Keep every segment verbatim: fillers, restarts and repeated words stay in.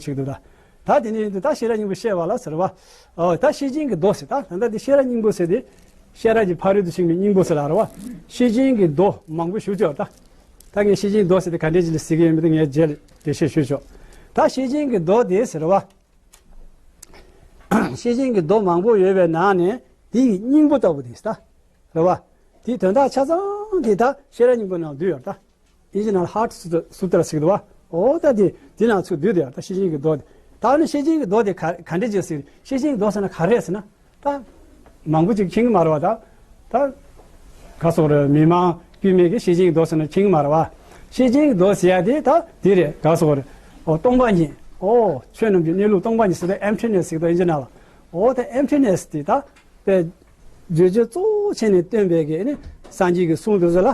ཞིག་འདུག་ད། ད་དེ་ནས་ཡིན་དུས་ད་ཤེས་རབ་སྙིང་པོ་བཤད་པ་ལ་ཟེར་བ། ཨོ་ད་ཤེར་ཕྱིན་གྱི་མདོ་ཟེར། ད་ད་ལྟ་འདི་ཤེས་རབ་སྙིང་པོ་ཟེར་ཏེ། ཤེས་རབ་ཀྱི་ཕ་རོལ་ཏུ་ཕྱིན་པའི་སྙིང་པོ་ཟེར་ལ་རེད་བ། ཤེར་ཕྱིན་གྱི་མདོ་མང་པོ་ཞུ་ཆོག་ད། ད་ངས་ཤེར་ཕྱིན་གྱི་མདོ་ཟེར་ཏེ་ག་འདྲས་ཅིག་ལ་ཟེར་གྱི་ཡོད་མེད་དེ་ངས་རྗེས་ལ་འགྲེལ་བཤད་ཞུ་ཆོག་ད་ཤེར་ཕྱིན་གྱི་མདོ་དེ་ཟེར་བ། ཤེར་ཕྱིན་གྱི་མདོ་མང་པོ་ཡོད་པའི་ནང་ནས་དེ་ཡི་སྙིང་པོ་ལྟ་བུ་དེ་ཟེར་ད། རེད་བ། དེའི་དོན་དག་ཆ་ཚང་དེ་ད་ཤེས་རབ་སྙིང་པོ་ནང་འདུས་ཡོད་ད། ཨིན་ཇི་ནང་ལ་ཧཱརཊ་སུ་ཏྲ་ཟེར་གྱི་འདུག་བ། འོ་ད་དེ་དེ་ནང་ཚུར་འདུས་དེ་ཡོད་ད། ཤེར་ཕྱིན་གྱི་མདོ་དེ། ད་ནི་ཤེར་ཕྱིན་གྱི་མདོ་དེ་ག་ག་འདྲས་ཅིག་ཟེར། ཤེར་ཕྱིན་གྱི་མདོ་ཟེར་ན་ག་རེ་ཟེར་ན། ད་མང་པོ་ཅིག་མཁྱེན་གྱི་མ་རེད་བ་ད། ད་ག་སོགས་རེད། མི་མང་དཀྱུས་མས་ཀྱི་ཤེར་ཕྱིན་གྱི་མདོ་ཟེར་ན་མཁྱེན་གྱི་མ་རེད་བ། ཤེར་ཕྱིན་གྱི་མདོ་ཟེར་ཡ་དེ་ད་དེ་རེད། ག་སོགས་རེད། ཨོ་སྟོང་པ་ཉིད། ཨོ་ཆོས་རྣམས་ཀྱི་གནས་ལུགས་སྟོང་པ་ཉིད་ཟེར་ཏེ་ཨེམ་ཐི་ནེ་སི་ཟེར་གྱི་འདུག་ཨིན་ཇི་ནང་ལ། འོ་ད་ཨེམ་ཐི་ནེ་སི་དེ་ད་དཔེ་བརྗོད་བྱ་གཙོ་བོ་བྱས་ནས་སྟོན་པའི་གི་ཨེ་ནི་སངས་རྒྱས་ཀྱི་གསུང་དེ་ཚོ་ལ།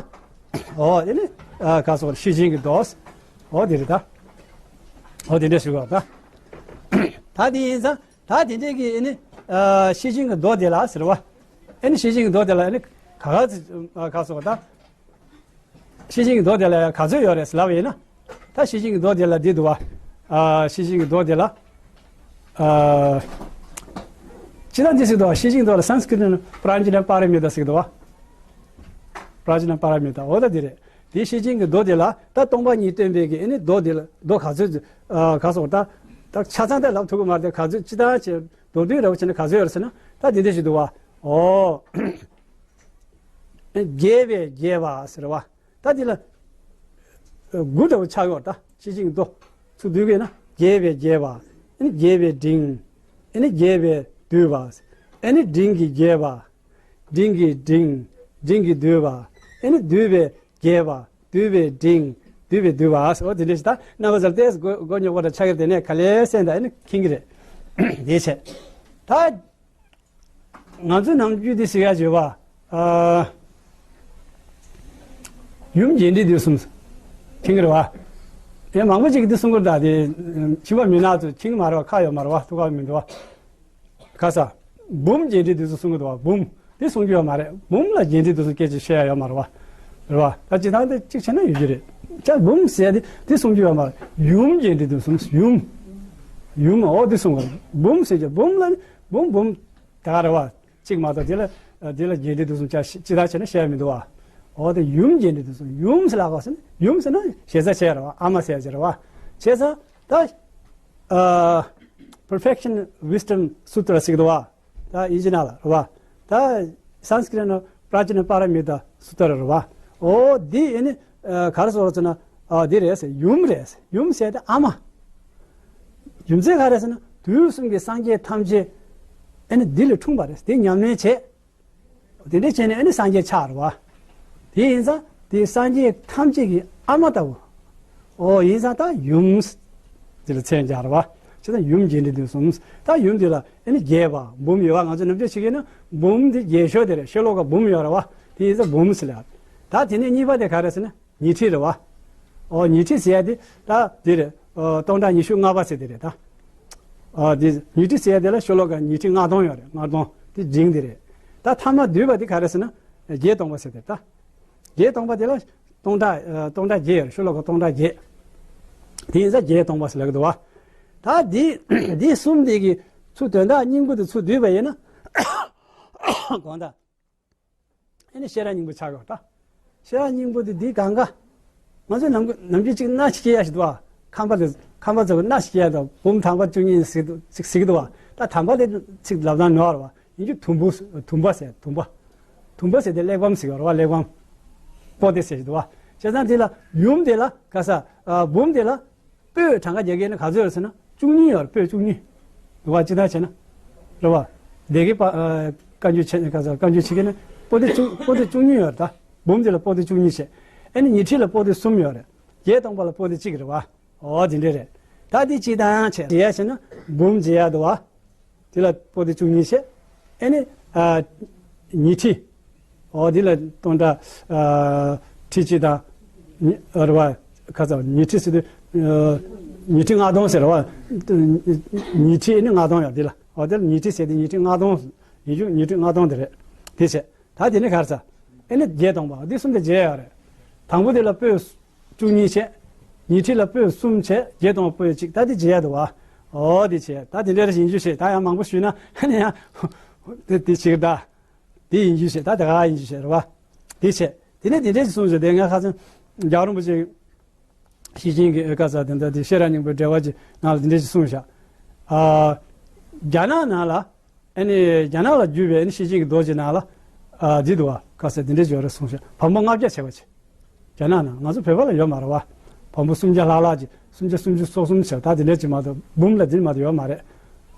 འོ་ཨེ་ནི་ཨ་ག་སོགས་ཤེར་ཕྱིན་གྱི་མདོ། འོ་དེ་རེད་ད། འོ་དེ་འདྲ་ཞུ་དགོས་ད། ད་དེ་ཡིན་ཙང་ད་དེ་འདྲའི་གི་ཨེ་ནི་ཨ་ཤེར་ཕྱིན་གྱི་མདོ་དེ་ལ་ཟེར་བ། ཨེ་ནི་ཤེར་ཕྱིན་གྱི་མདོ་དེ་ལ་ཨེ་ནི་ག་ག་ཚོད་ག་སོགས་ད། ཤེར་ཕྱིན་གྱི་མདོ་དེ་ལ་ཡང་ག་ཚོད་ཡོད་རེད་ཟེར་ལབ་པ་ཡིན་ན། ད་ཤེར་ཕྱིན་གྱི་མདོ་དེ་ལ་འདི་འདུག་བ། ཨ་ཤེར་ཕྱིན་གྱི་མདོ་དེ་ལ། ཨ་ཅི་ལྟར་འདི་ཟེར་འདུག་བ། ཤེར་ཕྱིན་གྱི་མདོ་ལ་སཾ་སྐྲྀ་ཏ་ནང་པྲ་ཛྙཱ་ན་པཱ་ར་མི་ཏཱ་ཟེར་གྱི་འདུག་བ། པྲ་ཛྙཱ་ན་པཱ་ར་མི་ཏཱ། འོ་ད་འདི་རེད། དེ་ཤེར་ཕྱིན་གྱི་མདོ་དེ་ལ་ད་སྟོང་པ་ཉིད་སྟོན་པའི་གི་ཨེ་ནི་མདོ་དེ་ལ་མདོ་ག་ཚོད་ཨ་ག་སོགས་ད་ད་ཆ་ཚང་ད་ལབ་ཐུབ་ཀྱི་མ་རེད་དེ། ག་ཚོད་ཅི་ལྟར་བྱས་མདོར་བསྡུས་ར་བ་བྱས་ན་ག་ཚོད་ཡོད་རེད་ཟེར་ན། ད་འདི་འདྲ་ཞིག་འདུག་བ། ཨོ། རྒྱས་པས་རྒྱས་པ་ཟེར་བ། ད་འདི་ལ་དགུ་འདྲ་བོ་ཆགས་ཡོད་ད། ཤེར་ཕྱིན་གྱི་མདོ་ཚུར་བསྡུས་པས་ན། རྒྱས་པས་རྒྱས་པ། ཨེ་ནི་རྒྱས་པའི་འབྲིང་། ཨེ་ནི་རྒྱས་པས་བསྡུས་པ། ཨེ་ནི་འབྲིང་གིས་རྒྱས་པ། འབྲིང་གིས་འབྲིང་། འབྲིང་གིས་བསྡུས་པ། ཨེ་ནི་བསྡུས་པས་རྒྱས་པ། བསྡུས་པའི་འབྲིང་། བསྡུས་པས་བསྡུས་པ། འོ་དེ་འདྲ་ཞིག་ད་རྣམ་པ་ཚོར་ཏོག་ཙམ་མགོ་མགོ་རྙོག་པ་འདྲ་ཆགས་ཀྱི་རེད་དེ། ནས་ག་ལེར་གསན་དང་ཨེ་ནི་མཁྱེན་གྱི་རེད། དེ་བྱས་ད། ང་ཚོའི་ནམ་རྒྱུན་འདི་ཟེར་ཡ་བརྗོད་པ། ཨ། ཡུམ་རྒྱས་འབྲིང་བསྡུས་གསུམ། མཁྱེན་གྱི་རེད་བ། དེ་མང་པོ་ཅིག་གིས་འདི་གསུང་གི་རེད་ད། དེ་ཕྱི་པ་མི་ནག་ཚོས་མཁྱེན་གྱི་མ་རེད་བ། ཁག་ཡོད་མ་རེད་བ། ཐུགས་ཁག་མི་འདུག་བ། ཁ་ས། འབུམ་རྒྱས་འབྲིང་བསྡུས་གསུམ་གསུང་གི་འདུག་བ། འབུམ། དེ་གསུང་རྒྱུ་ཡོད་མ་རེད། འབུམ་ལ་རྒྱས་འབྲིང་བསྡུས་གསུམ་སྐད་ཆ་བཤད་ཡ་ཡོད་མ་རེད་བ། རེད་བ། ད་སྤྱིར་བཏང་དེ་གཅིག་བྱས་ན་ཡོད་རྒྱུ་རེད། ཅག་འབུམ་ཟེར་ཡ་དེ་དེ་གསུང་རྒྱུ་ཡོད་མ་རེད། ཡུམ་རྒྱས་འབྲིང་བསྡུས་གསུམ། ཡུམ། ཡུམ། འོ་དེ་གསུང་གི་རེད། འབུམ་ཟེར་གྱི་འབུམ་ལ་ནི་འབུམ་འབུམ། ད་ག་རེད་བ། གཅིག་མ་གཏོགས་དེ་ལ་དེ་ལ་རྒྱས་འབྲིང་བསྡུས་གསུམ་ཅི་ལྟར་བྱས་ན་བཤད་མི་འདུག་བ། འོ་དེ་ཡུམ་རྒྱས་འབྲིང་བསྡུས་གསུམ། ཡུམ་ཟེར་ལབ་པ་ཟེར་ན། ཡུམ་ཟེར་ན་ཞེ་ས་བྱས་རེད་བ། ཨ་མ་ཟེར་ཡ་ཅིག་རེད་བ། བྱས་ཙང་ད་ཨ་Perfection Wisdom Sutra ཟེར་གྱི་འདུག་བ། ད་ཨིན་ཇི་ནང་ལ་རེད་བ། ད་སཾ་སྐྲྀ་ཏ་ན་པྲ་ཛྙཱ་ན་པཱ་ར་མི་ཏཱ་སུ་ཏྲ་རེད་བ། འོ་འདི་ཨེ་ནི་ཨ་ག་རེ་ཟེར་ཟེར་ན། ཨ་འདི་རེད་ཟེར། ཡུམ་རེད་ཟེར། ཡུམ་ཟེར་ཏེ་ཨ་མ། རྒྱུ་མཚན་ག་རེ་ཟེར་ན། དུས་གསུམ་གྱི་སངས་རྒྱས་ཐམས་ཅད་ཨེ་ནི་འདི་ལ་འཁྲུངས་པ་རེད། དེ་ཉམས་ལེན་བྱས། དེ་འདྲ་བྱས་ནས་ཨེ་ནི་སངས་རྒྱས་ཆགས་རེད་བ། དེ་ཡིན་ཙང་དེ་སངས་རྒྱས་ཐམས་ཅད་ཀྱི་ཨ་མ་ལྟ་བུ། འོ་ཡིན་ཙང་ད་ཡུམ། དེ་ལ་མཚན་སྦྱར་བ། བྱས་ཙང་ཡུམ་རྒྱས་འབྲིང་བསྡུས་གསུམ། ད་ཡུམ་དེ་ལ་ཨེ་ནི་རྒྱས་པ་འབུམ་ཡོད་བ། ང་ཚོ་ནམ་རྒྱུན་བྱེད་ཀྱི་ན་འབུམ་དེ་རྒྱས་ཤོས་དེ་རེད། ཤོ་ལོ་ཀ་འབུམ་ཡོད་རེད་བ། དེ་ཡིན་ཙང་འབུམ་ཟེར་ལབ། ད་དེ་ནས་གཉིས་པ་དེ་ག་རེ་ཟེར་ན། ཉི་ཁྲི་རེད་བ། ཨོ་ཉི་ཁྲི་ཟེར་ཡ་དེ་ད་དེ་རེད། ཨོ་སྟོང་ཕྲག་ཉི་ཤུ་ལྔ་པ་ཟེར་དེ་རེད་ད། ཨོ་དེ་ཉི་ཁྲི་ཟེར་ཡ་དེ་ལ་ཤོ་ལོ་ཀ་ཉི་ཁྲི་ལྔ་སྟོང་ཡོད་རེད། ལྔ་སྟོང་དེ་འབྲིང་དེ་རེད། ད་ཐ་མ་བསྡུས་པ་དེ་ག་རེ་ཟེར་ན། བརྒྱད་སྟོང་པ་ཟེར་དེ་རེད་ད། བརྒྱད་སྟོང་པ་དེ་ལ་སྟོང་ཕྲག་ཨ་སྟོང་ཕྲག་བརྒྱད་ཡོད་རེད། ཤོ་ལོ་ཀ་སྟོང་ཕྲག་བརྒྱད། དེ་ཡིན་ཙང་བརྒྱད་སྟོང་པ་ཟེར་ལབ་ཀྱི་འདུག་བ། ད་འདི་འདི་གསུམ་དེ་གི་ཚུར་དོན་དག་སྙིང་པོ་དེ་ཚུར་བསྡུས་པ་ཡིན་ན། དགོངས་དག་ཨེ་ནི་ཤེས་རབ་སྙིང་པོ་ཆགས་ཡོད་ད། ཤེས་རབ་སྙིང་པོ་དེ་འདི་གང་ག་ང་ཚོ་ནམ་ནམ་རྒྱུན་གཅིག་སྣ་ཞིག་སྐྱེ་ཡ་ཞིག་འདུག་བ། ཁམས་པ་དེ་ཁམས་པ་ཚོ་གི་སྣ་ཞིག་སྐྱེ་ཡ་འདུག་འབུམ་དང་པོ་བཅུ་གཉིས་ཟེར་གྱི་འདུག་ཅིག་ཟེར་གྱི་འདུག་བ། ད་དང་པོ་དེ་ཚིག་ལབ་སྟངས་ནོར་བ། ཡིན་རྒྱུ་དུམ་བུ། དུམ་པ་ཟེར། དུམ་པ། དུམ་པ་ཟེར་དེ་གླེགས་བམ་ཟེར་གྱི་ཡོད་རེད་བ། གླེགས་བམ། པོ་ཏི་ཟེར་གྱི་འདུག་བ། བྱས་ཙང་དེ་ལ་ཡུམ་དེ་ལ་ག་ས། ཨ་འབུམ་དེ་ལ། པོད་གྲངས་ཀ་རྒྱག་གི་ན་ག་ཚོད་ཡོད་ཟེར་ན་བཅུ་གཉིས་ཡོད་རེད། པོད་བཅུ་གཉིས། རེད་བ། ཅི་ལྟར་བྱས་ན། རེད་བ། སྡེ་དགེ་པ་ཨ་བཀའ་འགྱུར་བྱེད་ག་ཚོད་བཀའ་འགྱུར་བྱེད་ཀྱི་ན་པོ་ཏི་བཅུ་པོ་ཏི་བཅུ་གཉིས་ཡོད་རེད་ད། འབུམ་དེ་ལ་པོ་ཏི་བཅུ་གཉིས་བྱས། ཨེ་ནི་ཉི་ཁྲི་ལ་པོ་ཏི་གསུམ་ཡོད་རེད། བརྒྱད་སྟོང་པ་ལ་པོ་ཏི་གཅིག་རེད་བ། འོ་དེ་འདྲས་རེད། ད་འདི་སྤྱིར་བཏང་བྱས་བྱེད་ཡ་བྱས་ན་འབུམ་བྱེད་ཡ་འདུག་བ། དེ་ལ་པོ་ཏི་བཅུ་གཉིས་བྱས། ཨེ་ནི་ཨ་ཉི་ཁྲི། འོ་དེ་ལ་སྟོང་ཕྲག་ཨ་ཁྲི་གཅིག་དང་། ཉི་རེད་བ། ཁ་ཚ་ཉི་ཁྲི་ཟེར་དུས་ཨ་ཉི་ཁྲི་ལྔ་སྟོང་ཟེར་བ། ཉི་ཁྲི་ཨེ་ནི་ལྔ་སྟོང་ཡོད་དེ་ལ། འོ་དེ་ལ་ཉི་ཁྲི་ཟེར་དུས་ཉི་ཁྲི་ལྔ་སྟོང་། ཡིན་རྒྱུ་ཉི་ཁྲི་ལྔ་སྟོང་དེ་རེད། དེ་བྱས། ད་དེ་ནི་ག་རེ་ཟ། ཨེ་ནི་བརྒྱད་སྟོང་པ་འདི་གསུམ་དེ་བརྒྱད་ཡོད་རེད། དང་པོ་དེ་ལ་པོད་བཅུ་གཉིས་བྱས། ཉི་ཁྲི་ལ་པོད་གསུམ་བྱས། བརྒྱད་སྟོང་པ་པོད་གཅིག་ད་དེ་བྱེད་ཡ་འདུག་བ། འོ་དེ་བྱས། ད་དེ་འདྲ་རེ་ཡིན་རྒྱུ་བྱས། ད་ཡང་མང་པོ་ཞུས་ན་ཨ་ནི་ཡང་དེ་དེ་ཕྱིར་ད་དེ་ཡིན་རྒྱུ་བྱས། ད་དེ་ག་ཡིན་རྒྱུ་བྱས་རེད་བ། དེ་བྱས། དེ་ནས་དེ་འདྲ་ཞིག་གསུངས་བྱས། དེ་ང་ཁ་སང་རྒྱལ་བ་རིན་པོ་ཆེ་ཤེར་ཕྱིན་གྱི་ཨེ་ཀ་ས་དེ་འདྲ་དེ་ཤེས་རབ་སྙིང་པོའི་འགྲེལ་པ་ཅིག་ནང་ལ་དེ་འདྲ་ཞིག་གསུངས་བཞག་ཨ། རྒྱ་ནག་ནང་ལ་ཨ་ནི་རྒྱ་ནག་ལ་བརྒྱུད་པའི་ཨ་ནི་ཤེར་ཕྱིན་གྱི་མདོ་ཅིག་ནང་ལ་ཨ་འདི་འདུག་བ། ཁ་ས་དེ་འདྲ་ཅིག་ཡོད་རེད་གསུངས་བཞག་བམ་པོ་ལྔ་བརྒྱ་བྱས་པ་ཅིག་རྒྱ་ནག་ནང་། ང་ཚོ་བོད་པ་ལ་ཡོད་མ་རེད་བ། བམ་པོ་སུམ་བརྒྱ་ལྷག་ལྷག་ཅིག་སུམ་བརྒྱ་སུམ་ཅུ་སོ་གསུམ་བྱས། ད་དེ་འདྲ་ཅིག་མ་གཏོགས་འབུམ་ལ་འདི་མ་གཏོགས་ཡོད་མ་རེད།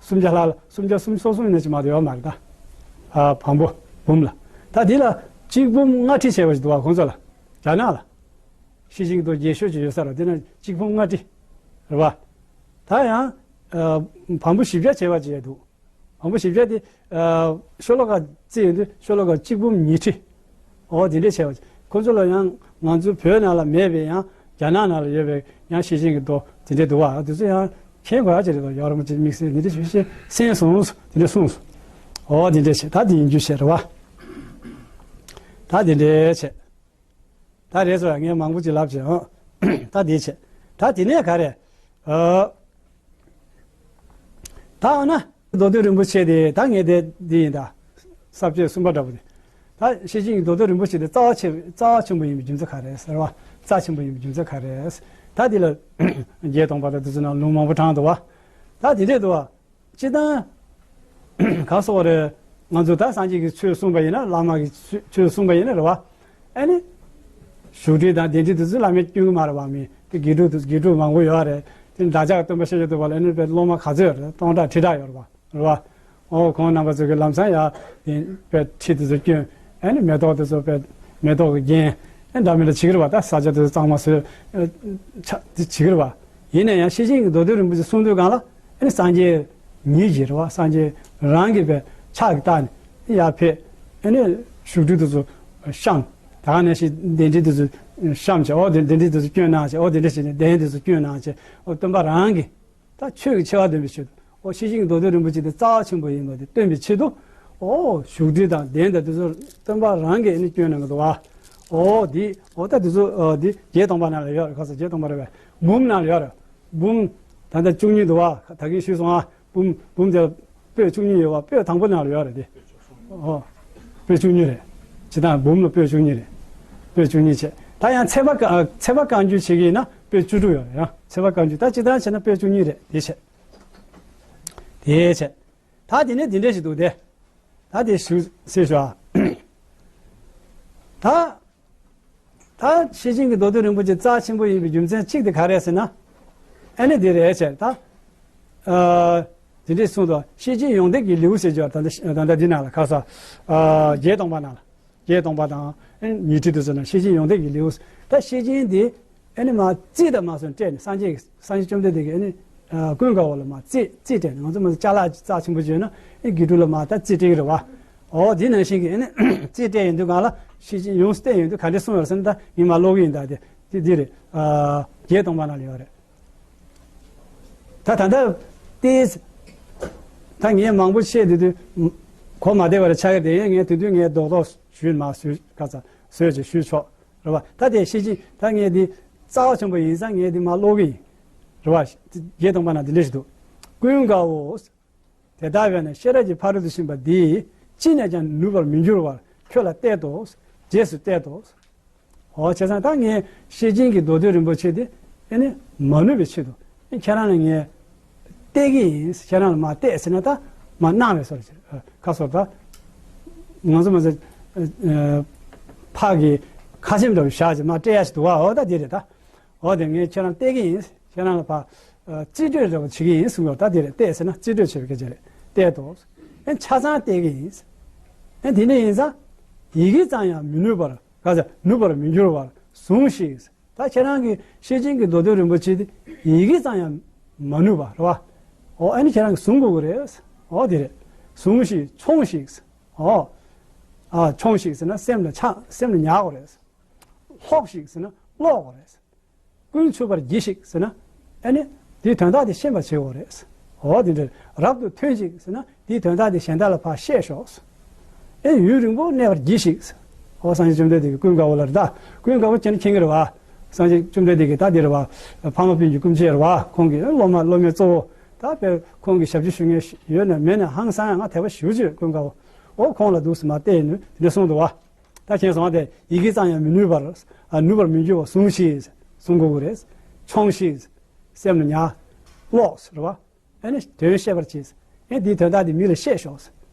སུམ་བརྒྱ་ལྷག་ལ་སུམ་བརྒྱ་སུམ་ཅུ་སོ་གསུམ་ཡིན་ན་ཅིག་མ་གཏོགས་ཡོད་མ་རེད་ད། ཨ་བམ་པོ་འབུམ་ལ། ད་འདི་ལ་གཅིག་འབུམ་ལྔ་ཁྲི་བྱས་པ་ཞིག་འདུག་བ། ཁོང་ཚོ་ལ་རྒྱ་ནག་ལ་ཤེར་ཕྱིན་གྱི་མདོ་རྒྱས་ཤོས་ཅིག་ཡོད་ས་རེད། དེ་ན་གཅིག་འབུམ་ལྔ་ཁྲི་རེད་བ། ད་ཡང་ཨ་བམ་པོ་བཞི་བརྒྱ་བྱས་པ་ཅིག་འདུག་བམ་པོ་བཞི་བརྒྱ་དེ་ཨ་ཤོ་ལོ་ཀ་བརྩིས་ཡོང་དུས་ཤོ་ལོ་ཀ་གཅིག་འབུམ་ཉི་ཁྲི། འོ་དེ་འདྲས་བྱས་པ། ཁོ་ཚོ་ལ་ཡང་ང་ཚོ་བོད་ནང་ལ་མེད་པའི་ཡང་རྒྱ་ནག་ནང་ལ་ཡོད་པའི་ཡང་ཤེར་ཕྱིན་གྱི་མདོ་དེ་འདྲས་འདུག་བ། དེ་ཚོ་ཡང་མཁྱེན་དགོས་ཡ་ཅིག་རེད་དོ། ཡོད་རེད་མ་ཅིག་དམིགས་བསལ་དེ་འདྲས་ཞུ་ཤེས་གསན་སོང་། དེ་འདྲས་གསུངས་སོང་། འོ་དེ་འདྲས་བྱས། ད་དེ་ཡིན་རྒྱུ་བྱས་རེད་བ། ད་དེ་འདྲས་བྱས། ད་རེད་སོ། ངས་མང་པོ་ཅིག་ལབ་བྱས་ཨང་། ད་དེ་བྱས། ད་དེ་ནས་ག་རེ། ཨ། ད་འོ་ན་མདོ་སྟོད་རིན་པོ་ཆེ་དེ་ད་ངས་དེ་འདི་ཡིན་ད། ས་བཅད་གསུམ་པ་འདྲ་པོ་དེ། ད་ཤེར་ཕྱིན་གྱི་མདོ་སྟོད་རིན་པོ་ཆེ་དེ་རྩ་བ་ཆེ་རྩ་བ་ཆེན་པོ་ཡིན་པའི་རྒྱུ་མཚན་ག་རེ་ཟེར་བ། རྩ་ཆེན་པོ་ཡིན་པའི་རྒྱུ་མཚན་ག་རེ། ད་འདི་ལ་བརྒྱད་སྟོང་པ་དང་དེ་ཚོ་ནང་ལུང་མང་པོ་དྲངས་འདུག་བ། ད་དེ་འདྲས་འདུག་བ། སྤྱིར་བཏང་། ག་སོགས་རེད། ང་ཚོ་ད་སངས་རྒྱས་ཀྱི་ཆོས་གསུངས་པ་ཡིན་ན། བླ་མ་གི་ཆོས་ཆོས་གསུངས་པ་ཡིན་ན་རེད་བ། ཨ་ནི། བཞུགས་ཁྲི་དང་གདན་ཁྲི་དེ་ཚོ་བླ་མས་སྐྱོན་གྱི་མ་རེད་བ། མི་དེ་དགེ་ཕྲུག་དེ་དགེ་ཕྲུག་མང་པོ་ཡོད་རེད། དེ་འདྲ་ཆགས་སྟོན་པ་ཤཱཀྱ་ཐུབ་པ་ལ་ཨ་ནི་དཔེ་སློབ་མ་ག་ཚོད་ཡོད་རེད། སྟོང་ཕྲག་ཁྲི་ཕྲག་ཡོད་རེད་བ། རེད་བ། ཨོ་ཁོང་རྣམ་པ་ཚོ་གི་ལམ་སང་ཡ་དེ་དཔེ་ཁྲི་དེ་ཚོ་སྐྱོན། ཨ་ནི་མེ་ཏོག་དེ་ཚོ་དཔེ་མེ་ཏོག་གི་རྒྱན། ཨ་འདྲ་མི་འདྲ་བྱེད་ཀྱི་རེད་བ། ད་ས་ཆ་དེ་ཚོ་གཙང་མ་བཟོས། ཨ་ཆ་དེ་བྱེད་ཀྱི་རེད་བ། ཡིན་ན་ཡང་ཤེར་ཕྱིན་གྱི་མདོ་སྟོད་རིན་པོ་ཆེ་གསུང་དུས་སྒང་ལ། ཨ་ནི་སངས་རྒྱས་ཉིད་ཀྱིས་རེད་བ། སངས་རྒྱས་རང་གིས་དཔེ་ཕྱག་གིས་བཏགས་ནས་ཡར་ཕེབས། ཨ་ནི་བཞུགས་ཁྲི་དེ་ཚོ་བཤམས། ད་ག་ནང་བཞིན་གདན་ཁྲི་དེ་ཚོ་བཤམས་བྱས། ཨོ་དེ་གདན་ཁྲི་དེ་ཚོ་སྐྱོན་གནང་བྱས། ཨོ་དེ་འདྲ་བྱས་ནས་གདན་དེ་ཚོ་སྐྱོན་གནང་བྱས། ཨོ་སྟོན་པ་རང་གིས་ད་ཆོས་ཀྱི་ཆེ་བ་འདོན་པའི་ཆེད་དུ། ཨོ་ཤེར་ཕྱིན་གྱི་མདོ་སྟོད་རིན་པོ་ཆེ་དེ་རྩ་བ་ཆེན་པོ་ཡིན་པ་དེ་སྟོན་པའི་ཆེད་དུ། ཨོ་བཞུགས་ཁྲི་དང་གདན་དང་དེ་ཚོ་སྟོན་པ་རང་གིས་ཨ་ནི་སྐྱོན་གནང་གི་འདུག་བ། ཨོ་དེ་ཨོ་ད་དེ་ཚོ་ཨོ་དེ་བརྒྱད་སྟོང་པ་ནང་ལ་ཡོད་རེད། ཁ་སང་བརྒྱད་སྟོང་པ་རེད་པས། འབུམ་ནང་ལ་ཡོད་རེད། འབུམ་ད་ལྟ་བཅུ་གཉིས་འདུག་བ། ད་གིན་ཞུས་སོང་ཨ། འབུམ་འབུམ་དེ་པོད་བཅུ་གཉིས་ཡོད་བ། པོད་དང་པོ་ནང་ལ་ཡོད་རེད་དེ། ཨོ། པོད་བཅུ་གཉིས་རེད། སྤྱིར་བཏང་འབུམ་ལ་པོད་བཅུ་གཉིས་རེད། པོད་བཅུ་གཉིས་བྱས། ད་ཡང་ཚེག་བར་བཀའ་ཚེག་བར་བཀའ་འགྱུར་བྱེད་ཀྱི་ཡིན་ན་པོད་བཅུ་དྲུག་ཡོད་རེད། ཡང་ཚེག་བར་བཀའ་འགྱུར་ད་སྤྱིར་བཏང་བྱས་ན་པོད་བཅུ་གཉིས་རེད། དེ་བྱས། དེ་བྱས། ད་དེ་ནས་དེ་འདྲ་ཞིག་འདུག་སྟེ། ད་དེ་ཞུ་ཟེར་ཞུ་ཨ། ད། ད་ཤེར་ཕྱིན་གྱི་མདོ་སྟོད་རིན་པོ་ཆེ་རྩ་ཆེན་པོ་ཡིན་པའི་རྒྱུ་མཚན་གཅིག་དེ་ག་རེ་ཟེར་ན། ཨ་ནི་དེ་རེད་ཟེར་ད། ཨ། དེ་འདྲས་གསུངས་འདུག་ཤེར་ཕྱིན་ཡོངས་བསྡུས་ཀྱི་ལེའུ་ཟེར་རྒྱུ་ད་ལྟ་ད་ལྟ་འདི་ནང་ལ་ཁ་ས། ཨ། བརྒྱད་སྟོང་པ་ནང་ལ། བརྒྱད་སྟོང་པ་དང་ཨ་ནི་ཉི་ཁྲི་དེ་ཚོ་ནང་ཤེར་ཕྱིན་ཡོངས་བསྡུས་ཀྱི་ལེའུ། ད་ཤེར་ཕྱིན་དེ་ཨ་ནི་མར་རྩིས་དང་མ་སོན་སྤྲད་ནས། སངས་རྒྱས་སངས་རྒྱས་བཅོམ་ལྡན་འདས་ཀྱིས་ཨ་ནི། ཨ། ཀུན་དགའ་བོ་ལ་མར་རྩིས་རྩིས་སྤྲད་ནས། ང་ཚོ་མ་ཟད་ཅ་ལག་རྩ་ཆེན་པོ་བྱས་ན་ཨ་དགེ་ཕྲུག་ལ་མར་ད་རྩིས་སྤྲད་ཀྱི་རེད་བ། ཨོ་དེ་ནང་བཞིན་གྱི་ཨ་ནི་རྩིས་སྤྲད་ཡོང་དུས་སྒང་ལ་ཤེར་ཕྱིན་ཡོངས་སུ་བསྟན་ཡོང་དུས་ག་འདྲས་གསུངས་ཡོད་ཟེར་ན། ད་ངས་མར་ཀློག་གི་ཡིན། ད་དེ་དེ་འདི་རེད། ཨ། བརྒྱད་སྟོང་པ་ནང་ལ་ཡོད་རེད། ད་ད་ལྟ་ཏིས། ད་ངས་མང་པོ་བཤད་དུས་དུས་གོ་མ་བདེ་བ་རེ་ཆགས་ཀྱི་རེད། ཡང་ངས་དེ་དུས་ངས་རྡོག་རྡོག་ཞུས་མ་བཟོས་ག་ཚ་བཟོས་ཅིག་ཞུས་ཆོག་རེད་བ། ད་དེ་ཤེར་ཕྱིན་ད་ངས་འདི་རྩ་བ་ཆེན་པོ་ཡིན་ཙང་ངས་འདི་མར་ཀློག་གི་ཡིན། རེད་བ། བརྒྱད་སྟོང་པ་ན་འདི་འདྲ་ཞིག་འདུག་ཀུན་དགའ་བོ། དེ་ལྟ་བས་ན་ཤེས་རབ་ཀྱི་ཕ་རོལ་ཏུ་ཕྱིན་པ་འདི་ཅི་ནས་ཀྱང་ནུབ་པར་མི་འགྱུར་བར་ཁྱོད་ལ་གཏད་དོ། རྗེས་སུ་གཏད་དོ། འོ་བྱས་ཙང་ད་ངས་ཤེར་ཕྱིན་གྱི་མདོ་སྟོད་རིན་པོ་ཆེ་དེ་ཨ་ནི་མ་ནུབ་པའི་ཆེད་དུ་ཨ་ནི་ཁྱེད་རང་ལ་ངས་གཏད་ཀྱི་ཡིན། ཁྱེད་རང་ལ་མར་གཏད་ཟེར་ན་ད་མར་གནང་བའི་བཟོ་འདྲ་ཅིག་ཁ་སོར་ད་ང་ཚོ་མ་ཟད་ཕག་གི་ཁ་ཆེམས་འདྲ་བོ་བཞག་ཅིག་མར་སྤྲད་ཡ་ཞིག་འདུག་བ། འོ་ད་འདི་རེད་ད། འོ་དེ་ངས་ཁྱེད་རང་གཏད་ཀྱི་ཡིན། ཁྱེད་རང་ལ་ཕར་ཨ་རྩིས་སྤྲོད་འདྲ་བོ་བྱེད་ཀྱི་ཡིན་གསུངས་ཡོད། ད་དེ་རེད། གཏད་ཟེར་ན་རྩིས་སྤྲོད་བྱེད་པའི་སྐད་ཆ་རེད། གཏད་དོ། ཨེ་ཆ་ཚང་གཏད་ཀྱི་ཡིན། ཨེ་དེ་འདྲ་ཡིན་ཙང་ཡི་གེ་ཙམ་ཡང་མི་ནུབ་པར་ག་ཚ་ནུབ་པར་མི་འགྱུར་བར་ཟུངས་ཤིག་ད་ཁྱེད་རང་གི་ཤེར་ཕྱིན་གྱི་མདོ་སྟོད་རིན་པོ་ཆེ་དེ་ཡི་གེ་ཙམ་ཡང་མ་ནུབ་པ་རེད་བ། འོ་ཨེ་ནི་ཁྱེད་རང་གིས་ཟུང་དགོས་ཀྱི་རེད། འོ་དེ་རེད། ཟུངས་ཤིག་མཆོངས་ཤིག་འོ། ཨ་མཆོངས་ཤིག་ཟེར་ན་སེམས་ལ་ཆགས། སེམས་ལ་ཉར་དགོས་རེད། ལྷོགས་ཤིག་ཟེར་ན་ཀློག་དགོས་རེད། ཀུན་ཚུགས་པར་གྱིས་ཤིག་ཟེར་ན། ཨ་ནི། དེའི་དོན་དག་དེ་ཤེས་པར་བྱེད་དགོས་རེད། འོ་དེ་འདྲ། རབ་ཏུ་ཐོན་ཅིག་ཟེར་ན་དེའི་དོན་དག་དེ་གཞན་དག་ལ་ཕར་བཤད་ཤོག་ཨེ་ཡུན་རིང་པོ་གནས་པར་གྱིས་ཤིག་འོ་སངས་རྒྱས་བཅོམ་ལྡན་འདས་ཀྱིས་ཀུན་དགའ་བོ་ལ་རེད་ད། ཀུན་དགའ་བོ་ཁྱེད་ནི་མཁྱེན་གྱི་རེད་བ། སངས་རྒྱས་བཅོམ་ལྡན་འདས་ཀྱི་ད་འདི་རེད་བ། འཕགས་མ་སྤུན་གྱི་སྐུ་མཆེད་རེད་བ། ཁོང་གི་སློབ་མ་སློབ་མའི་གཙོ་བོ་ད་དཔེ་ཁོང་གི་ཞབས་ཕྱི་ཞུ་མཁན་ཡོད་ན་མེད་ན་ཧང་སང་ཡང་ང་དད་པ་ཞེ་པོ་ཅིག་ཡོད། ཀུན་དགའ་བོ། འོ་ཁོང་ལ་འདུག་སེ་མར་བལྟས་ནས་འདི་འདྲ་གསུངས་འདུག་བ། ད་ཁྱེད་ཚོ་དེ་ཡི་གེ་ཙམ་ཡང་མི་ནུས་པར། ཨ། ནུས་པར་མི་འགྱུར་བར་ཟུང་ཤིག་གསུང་དགོས་ཀྱི་རེད། མཆོང་ཤིག་སེམས་ལ་ཉར། ཀློག་རེད་བ། ཨ་ནི་དོན་བཤད་པར་གྱིས། ཨེ་འདིའི་དོན་དག་འདི་མི་ལ་བཤད་ཤོག་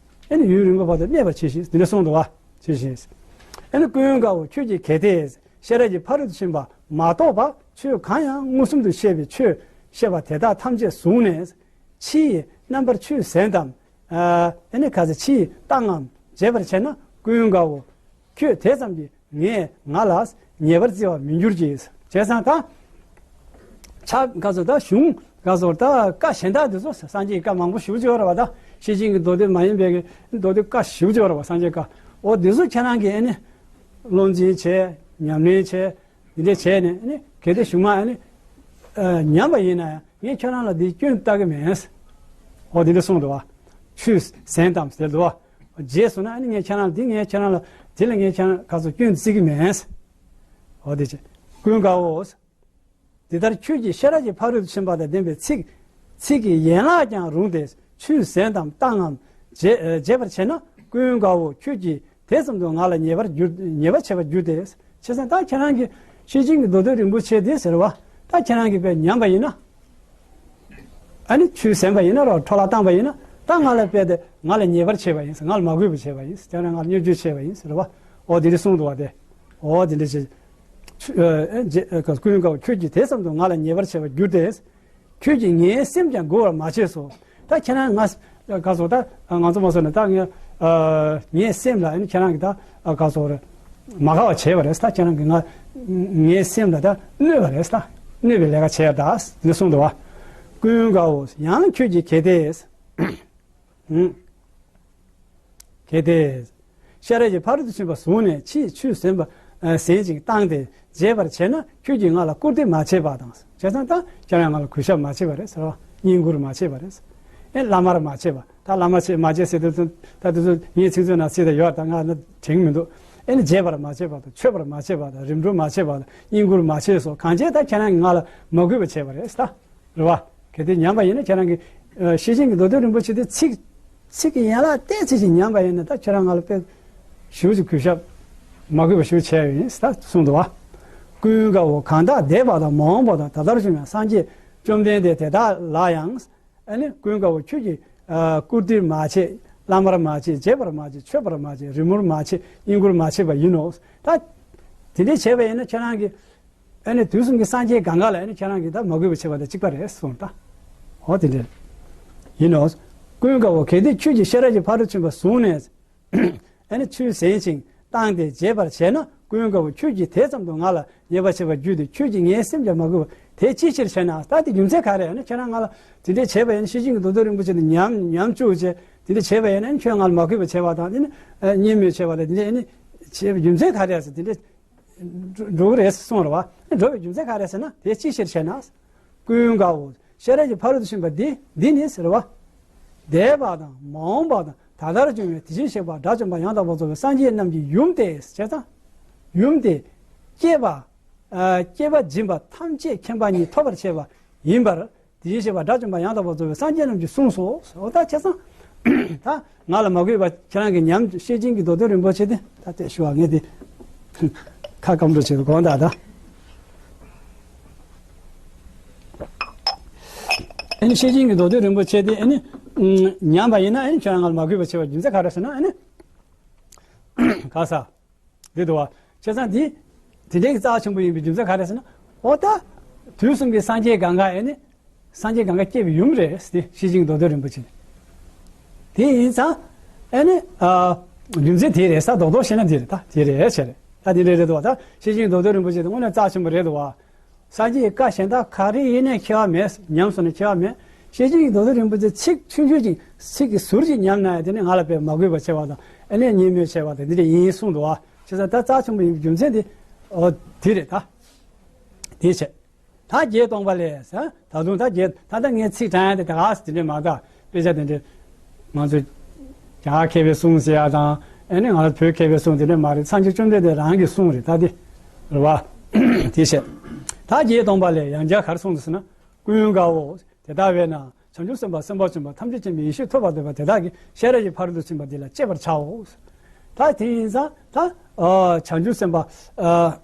ཨ་ནི་ཡུན་རིང་པོའི་བར་དུ་གནས་པར་གྱིས་ཤིག་འདི་འདྲ་གསུངས་འདུག་བ། གྱིས་ཤིག་ཨ་ནི་ཀུན་དགའ་བོ་ཁྱོད་ཀྱིས་གལ་ཏེ་ཤེས་རབ་ཀྱི་ཕ་རོལ་ཏུ་ཕྱིན་པ་མ་གཏོགས་པ་ཆོས་གང་ཡང་མངོན་སུམ་དུ་བཤད་པའི་ཆོས་བཤད་པ་དེ་དག་ཐམས་ཅད་བཟུང་ནས་ཕྱི་ཡི་རྣམ་པར་ཆོས་ཟན་ཏམ། ཨ་ནི་ག་ཚོད་ཕྱི་ཡི་བཏང་ངམ་བརྗེད་པར་བྱས་ན་ཀུན་དགའ་བོ། ཁྱོད་དེ་ཙམ་གྱིས་ངས་ང་ལ་ཉེས་པར་བརྩི་བར་མི་འགྱུར་གྱི། བྱས་ཙང་ད། ཕྱག་ག་ཚོད་ད་གཞུང་ག་ཚོད་ད་བཀའ་གཞན་དག་འདི་ཚོ་སངས་རྒྱས་ཀྱི་བཀའ་མང་པོ་ཞེ་པོ་ཅིག་ཡོད་རེད་བ། ད་ཤེར་ཕྱིན་གྱི་མདོ་སྡེ་མ་ཡིན་པའི་གི་མདོ་སྡེ་བཀའ་ཞེ་པོ་ཅིག་ཡོད་རེད་བ། སངས་རྒྱས་བཀའ། འོ་འདི་ཚོ་ཁྱེད་རང་གིས་ཨ་ནི་བློ་འཛིན་བྱས། ཉམས་ལེན་བྱས། འདི་འདྲ་བྱས་ནས་ཨ་ནི་གལ་ཏེ་གཞུང་མ་ཨ་ནི་ཨ་ཉམས་པ་ཡིན་ན་ཡང་ངས་ཁྱེད་རང་ལ་འདི་སྐྱོན་བཏགས་ཀྱི་མེད། འོ་འདི་འདྲ་གསུངས་འདུག་བ། ཆོས་ཟན་ཏམ་ཟེར་འདུག་བ། རྗེས་སུ་ན་ཨ་ནི་ངས་ཁྱེད་རང་འདི་ངས་ཁྱེད་རང་ལ་དེ་ལ་ངས་ཁྱེད་རང་ག་ཚོད་སྐྱོན་བརྩི་གི་མེད། འོ་དེ་བྱས། ཀུན་དགའ་བོ། འདི་ལྟར་ཁྱོད་ཀྱིས་ཤེས་རབ་ཀྱི་ཕ་རོལ་ཏུ་ཕྱིན་པ་དང་ལྡན་པའི་ཚིག་ཚིག་གི་ཡན་ལག་ཀྱང་རུང་སྟེ་ཆོས་ཟན་ཏམ་བཏང་ངམ་བརྗེད་བརྗེད་པར་བྱས་ན་ཀུན་དགའ་བོ་ཁྱོད་ཀྱིས་དེ་ཙམ་དུ་ང་ལ་ཉེས་པར་འགྱུར་ཉེས་པ་བྱེད་པར་འགྱུར་ཏེ། བྱས་ཙང་ད་ཁྱེད་རང་གིས་ཤེར་ཕྱིན་གྱི་མདོ་སྡེ་རིན་པོ་ཆེ་འདི་ཟེར་བ། ད་ཁྱེད་རང་གིས་དཔེ་ཉམས་པ་ཡིན་ན། ཨ་ནི་ཆོས་ཟན་པ་ཡིན་ན་རོ། འཕྲོ་བརླག་བཏང་པ་ཡིན་ན་ད་ང་ལ་དཔེ་དེ་ང་ལ་ཉེས་པར་བྱས་པ་ཡིན། ང་ལ་མ་གུས་པ་བྱས་པ་ཡིན། ཁྱེད་རང་ང་ལ་བརྙས་བཅོས་བྱས་པ་ཡིན་ཟེར་བ། འོ་དེ་འདྲ་གསུངས་འདུག་བ་དེ། འོ་དེ་འདྲ་བྱས། ཆུ་ཨ་ཨ་རྗེ་ཨ་ཀུན་དགའ་བོ་ཁྱོད་ཀྱིས་དེ་ཙམ་དུ་ང་ལ་ཉེས་པར་བྱས་པར་འགྱུར་ཏེ། ཁྱོད་ཀྱིས་ངའི་སེམས་ཀྱང་མགུ་བར་མ་བྱས་སོ། ད་ཁྱེད་རང་ང་ག་ཚོད་ད་ང་ཚོ་མ་སོང་ན་ད་ངས་ཨ་ངའི་སེམས་ལ་ཨ་ནི་ཁྱེད་རང་གིས་ད་ག་ཚོད་རེད། མ་དགའ་བ་བྱས་པ་རེད། ད་ཁྱེད་རང་གིས་ང་ངའི་སེམས་ལ་ད་གནོད་པ་རེད། ད་གནོད་པའི་ལས་ཀ་བྱས་ད་ཟེར་གསུངས་འདུག་བ། ཀུན་དགའ་བོ་ཡང་ཁྱོད་ཀྱིས་གལ་ཏེ། གལ་ཏེ། ཤེས་རབ་ཀྱི་ཕ་རོལ་ཏུ་ཕྱིན་པ་བཟུང་ནས་ཕྱིས་ཆོས་ཟན་པ་ཟན་ཅིང་བཏང་སྟེ་བརྗེད་པར་བྱས་ན་ཁྱོད་ཀྱིས་ང་ལ་བཀུར་སྟི་མ་བྱས་པ་དང་། བྱས་ཙང་ད་ཁྱེད་རང་ང་ལ་གུས་ཞབས་མ་བྱས་པ་རེད་ཟེར་བ། བསྙེན་བཀུར་མ་བྱས་པ་རེད། ཨེ་བླ་མར་མ་བྱས་པ། ད་བླ་མ་བྱས་མ་བྱས་ཟེར་དུས་ད་དེ་ཚོ་ངའི་ཚིག་མཛོད་ནང་ཚིག་དེ་ཡོད། ད་ང་ན་དྲན་མི་འདུག་ཨེ་ནི་བརྗེད་པར་མ་བྱས་པ་དང་མཆོད་པར་མ་བྱས་པ་དང་རིམ་གྲོ་མ་བྱས་པ་དང་བསྙེན་བཀུར་མ་བྱས་སོ། གང་བྱས་ད་ཁྱེད་རང་གིས་ང་ལ་མ་གུས་པ་བྱས་པ་རེད་ད། རེད་བ། གལ་ཏེ་ཉམས་པ་ཡིན་ན་ཁྱེད་རང་གིས་ཨ་ཤེར་ཕྱིན་གྱི་མདོ་སྡེ་རིན་པོ་ཆེ་དེ་ཚིག་ཚིག་གི་ཡན་ལག་ཏོག་ཙམ་ཞིག་ཉམས་པ་ཡིན་ན་ད་ཁྱེད་རང་ང་ལ་དཔེ་ཞེ་པོ་ཅིག་གུས་ཞབས་མ་གུས་པ་ཞེ་པོ་བྱས་ཡོད་ཡིན་ཟེར་ད་གསུངས་འདུག་བ། ཀུན་དགའ་བོ་གང་དག་འདས་པ་དང་མ་འོངས་པ་དང་ད་ལྟར་བྱུང་བའི་སངས་རྒྱས་བཅོམ་ལྡན་འདས་དེ་དག་ལ་ཡང་ཨ་ནི་ཀུན་དགའ་བོ་ཁྱོད་ཀྱིས་ཨ་བཀུར་སྟི་མ་བྱས། བླ་མར་མ་བྱས། བརྗེད་པར་མ་བྱས། མཆོད་པར་མ་བྱས། རིམ་གྲོར་མ་བྱས། བསྙེན་བཀུར་མ་བྱས་པ་ཡིན་ནོ། ད་དེ་འདྲས་བྱས་པ་ཡིན་ན་ཁྱེད་རང་གིས། ཨ་ནི་དུས་གསུམ་གྱི་སངས་རྒྱས་གང་ག་ལ་ཨ་ནི་ཁྱེད་རང་གིས་ད་མ་གུས་པ་བྱས་པ་དང་གཅིག་པ་རེད་གསུངས་ད། འོ་དེ་འདྲ་ཡིན་ནོ། ཀུན་དགའ་བོ་གལ་ཏེ་ཁྱོད་ཀྱིས་ཤེས་རབ་ཀྱི་ཕ་རོལ་ཕྱིན་པ་བཟུང་ནས་ཨ་ནི་ཆོས་ཟན་ཅིང་བཏང་སྟེ་བརྗེད་པར་བྱས་ན་ཀུན་དགའ་བོ་ཁྱོད་ཀྱིས་དེ་ཙམ་དུ་ང་ལ་ཉེས་པ་བྱས་པར་འགྱུར་ཏེ་ཁྱོད་ཀྱིས་ངའི་སེམས་ཀྱང་མ་གུས་པ་དེ་ཅིའི་ཕྱིར་བྱས་ན། ད་དེ་རྒྱུ་མཚན་ག་རེ། ཨ་ནི་ཁྱེད་རང་ང་ལ་དེ་འདྲས་བྱས་པ་ཡིན་ན་ཤེར་ཕྱིན་གྱི་མདོ་སྡེ་རིན་པོ་ཆེ་དེ་ཉམས་ཉམས་བཅུག་བྱས་དེ་འདྲས་བྱས་པ་ཡིན་ན་ཨ་ནི་ཁྱོད་ང་ལ་མ་གུས་པ་བྱས་པ་དང་དེ་ནི་བརྙས་སྨོད་བྱས་པ་དང་དེ་འདྲས་ཨ་ནི་བྱས་པའི་རྒྱུ་མཚན་ག་རེ་ཟེར་དེ་འདྲས། འགྲོ་གི་རེད་གསུངས་རེད་བ། འགྲོ་བའི་རྒྱུ་མཚན་ག་རེ་ཟེར་ན་དེ་ཅིའི་ཕྱིར་ཞེ་ན། ཀུན་དགའ་བོ་ཤེས་རབ་ཀྱི་ཕ་རོལ་ཏུ་ཕྱིན་པ་འདི་འདི་ནི་ཟེར་བ། འདས་པ་དང་མ་འོངས་པ་དང་ད་ལྟར་བྱུང་བའི་དེ་བཞིན་གཤེགས་པ་དགྲ་བཅོམ་པ་ཡང་དག་པར་རྫོགས་པའི་སངས་རྒྱས་རྣམས་ཀྱི་ཡུམ་སྟེ་བྱས་ཙང་། ཡུམ་སྟེ། སྐྱེས་པ། ཨ་སྐྱེས་པ་སྦྱིན་པ་ཐམས་ཅད་མཁྱེན་པ་ཉིད་ཐོབ་པར་བྱེད་པ་ཡིན་པར། དེ་བཞིན་གཤེགས་པ་དགྲ་བཅོམ་པ་ཡང་དག་པར་རྫོགས་པའི་སངས་རྒྱས་རྣམས་ཀྱིས་གསུངས་སོ། འོ་ད་བྱས་ཙང་། ད་ང་ལ་མ་གུས་པ་ཁྱེད་རང་གིས་ཉམས་ཤེར་ཕྱིན་གྱི་མདོ་སྡེ་རིན་པོ་ཆེ་དེ་ད་དེ་ཞུ་བ་ངས་དེ་ཁ་སྐམ་འགྲོ་བྱེད་དགོངས་དག་ད། ཨ་ནི་ཤེར་ཕྱིན་གྱི་མདོ་སྡེ་རིན་པོ་ཆེ་དེ་ཨ་ནི་ཉམས་པ་ཡིན་ན་ཨ་ནི་ཁྱེད་རང་ང་ལ་མ་གུས་པ་བྱེད་པ་རྒྱུ་མཚན་ག་རེ་ཟེར་ན་ཨ་ནི་ག་ས། འདི་འདུག་བ། བྱས་ཙང་འདི། དེ་འདྲའི་རྩ་ཆེན་པོ་ཡིན་པའི་རྒྱུ་མཚན་ག་རེ་ཟེར་ན། འོ་ད། དུས་གསུམ་གྱི་སངས་རྒྱས་གང་ག་ཨེ་ནི། སངས་རྒྱས་གང་ག་སྐྱེས་པའི་ཡུམ་རེད་དེ་ཤེར་ཕྱིན་མདོ་སྡེ་རིན་པོ་ཆེ། དེ་ཡིན་ཙང་། ཨེ་ནི། ཨ། རྒྱུ་མཚན་དེ་རེད་ས་རྡོག་རྡོག་བཤད་ན་དེ་རེད་ད་དེ་རེད་བྱས་རེད་ད་དེ་འདྲ་རེད་འདུག་བ་ད་ཤེར་ཕྱིན་མདོ་སྡེ་རིན་པོ་ཆེ་དེ་དངོས་གནས་རྩ་ཆེན་པོ་རེད་འདུག་བ། སངས་རྒྱས་ཀྱི་བཀའ་གཞན་དག་ག་རེ་ཡིན་ནའི་ཁྱད་པར་མེད། ཉམས་སོང་ནས་ཁྱད་པར་མེད། ཤེར་ཕྱིན་གྱི་མདོ་སྡེ་རིན་པོ་ཆེ་ཚིག་ཆུང་ཆུང་ཅིག་ཚིག་གི་ཟུར་ཅིག་ཉམས་ན་ཡང་དེ་ནི་ང་ལ་དཔེ་མ་གུས་པ་བྱས་པ་དང་ཨ་ནི་བརྙས་སྨོད་བྱས་པ་དང་འདི་འདྲ་ཡིན་གསུངས་འདུག་བ། བྱས་ཙང་ད་རྩ་ཆེན་པོ་ཡིན་པའི་རྒྱུ་མཚན་དེ་ཨོ་དེ་རེད་ད། དེ་བྱས། ད་བརྒྱད་སྟོང་པ་ལས་ཟེར་ད་དུང་ད་བརྒྱད་ད་ལྟ་ངས་ཚིག་དྲན་ཡ་དེ་ད་ག་སེ་དེ་འདྲ་མ་ད། དཔེ་ཆ་དེ་འདྲ་ང་ཚོས་རྒྱ་གར་མཁས་པའི་གསུང་ཟེར་ཡ་དང་ཨ་ནི་ང་ཚོ་བོད་མཁས་པའི་གསུང་དེ་འདྲ་མ་རེད། སངས་རྒྱས་བཅོམ་ལྡན་འདས་རང་གི་གསུང་རེད་ད་དེ། རེད་བ། དེ་བྱས། ད་བརྒྱད་སྟོང་པ་ལས་ཡང་བསྐྱར་ག་རེ་གསུངས་འདུག་ཟེར་ན། ཀུན་དགའ་བོ། དེ་ལྟ་བས་ན་བྱང་ཆུབ་སེམས་དཔའ་སེམས་དཔའ་ཆེན་པོ་ཐམས་ཅད་མཁྱེན་པའི་ཡེ་ཤེས་ཐོབ་པར་འདོད་པ་དེ་དག་གིས་ཤེས་རབ་ཀྱི་ཕ་རོལ་ཏུ་ཕྱིན་པ་འདི་ལ་སྤྱད་པར་བྱའོ། ད་དེ་ཡིན་ཙང་ད་ཨ་བྱང་ཆུབ་སེམས་དཔའ་ཨ་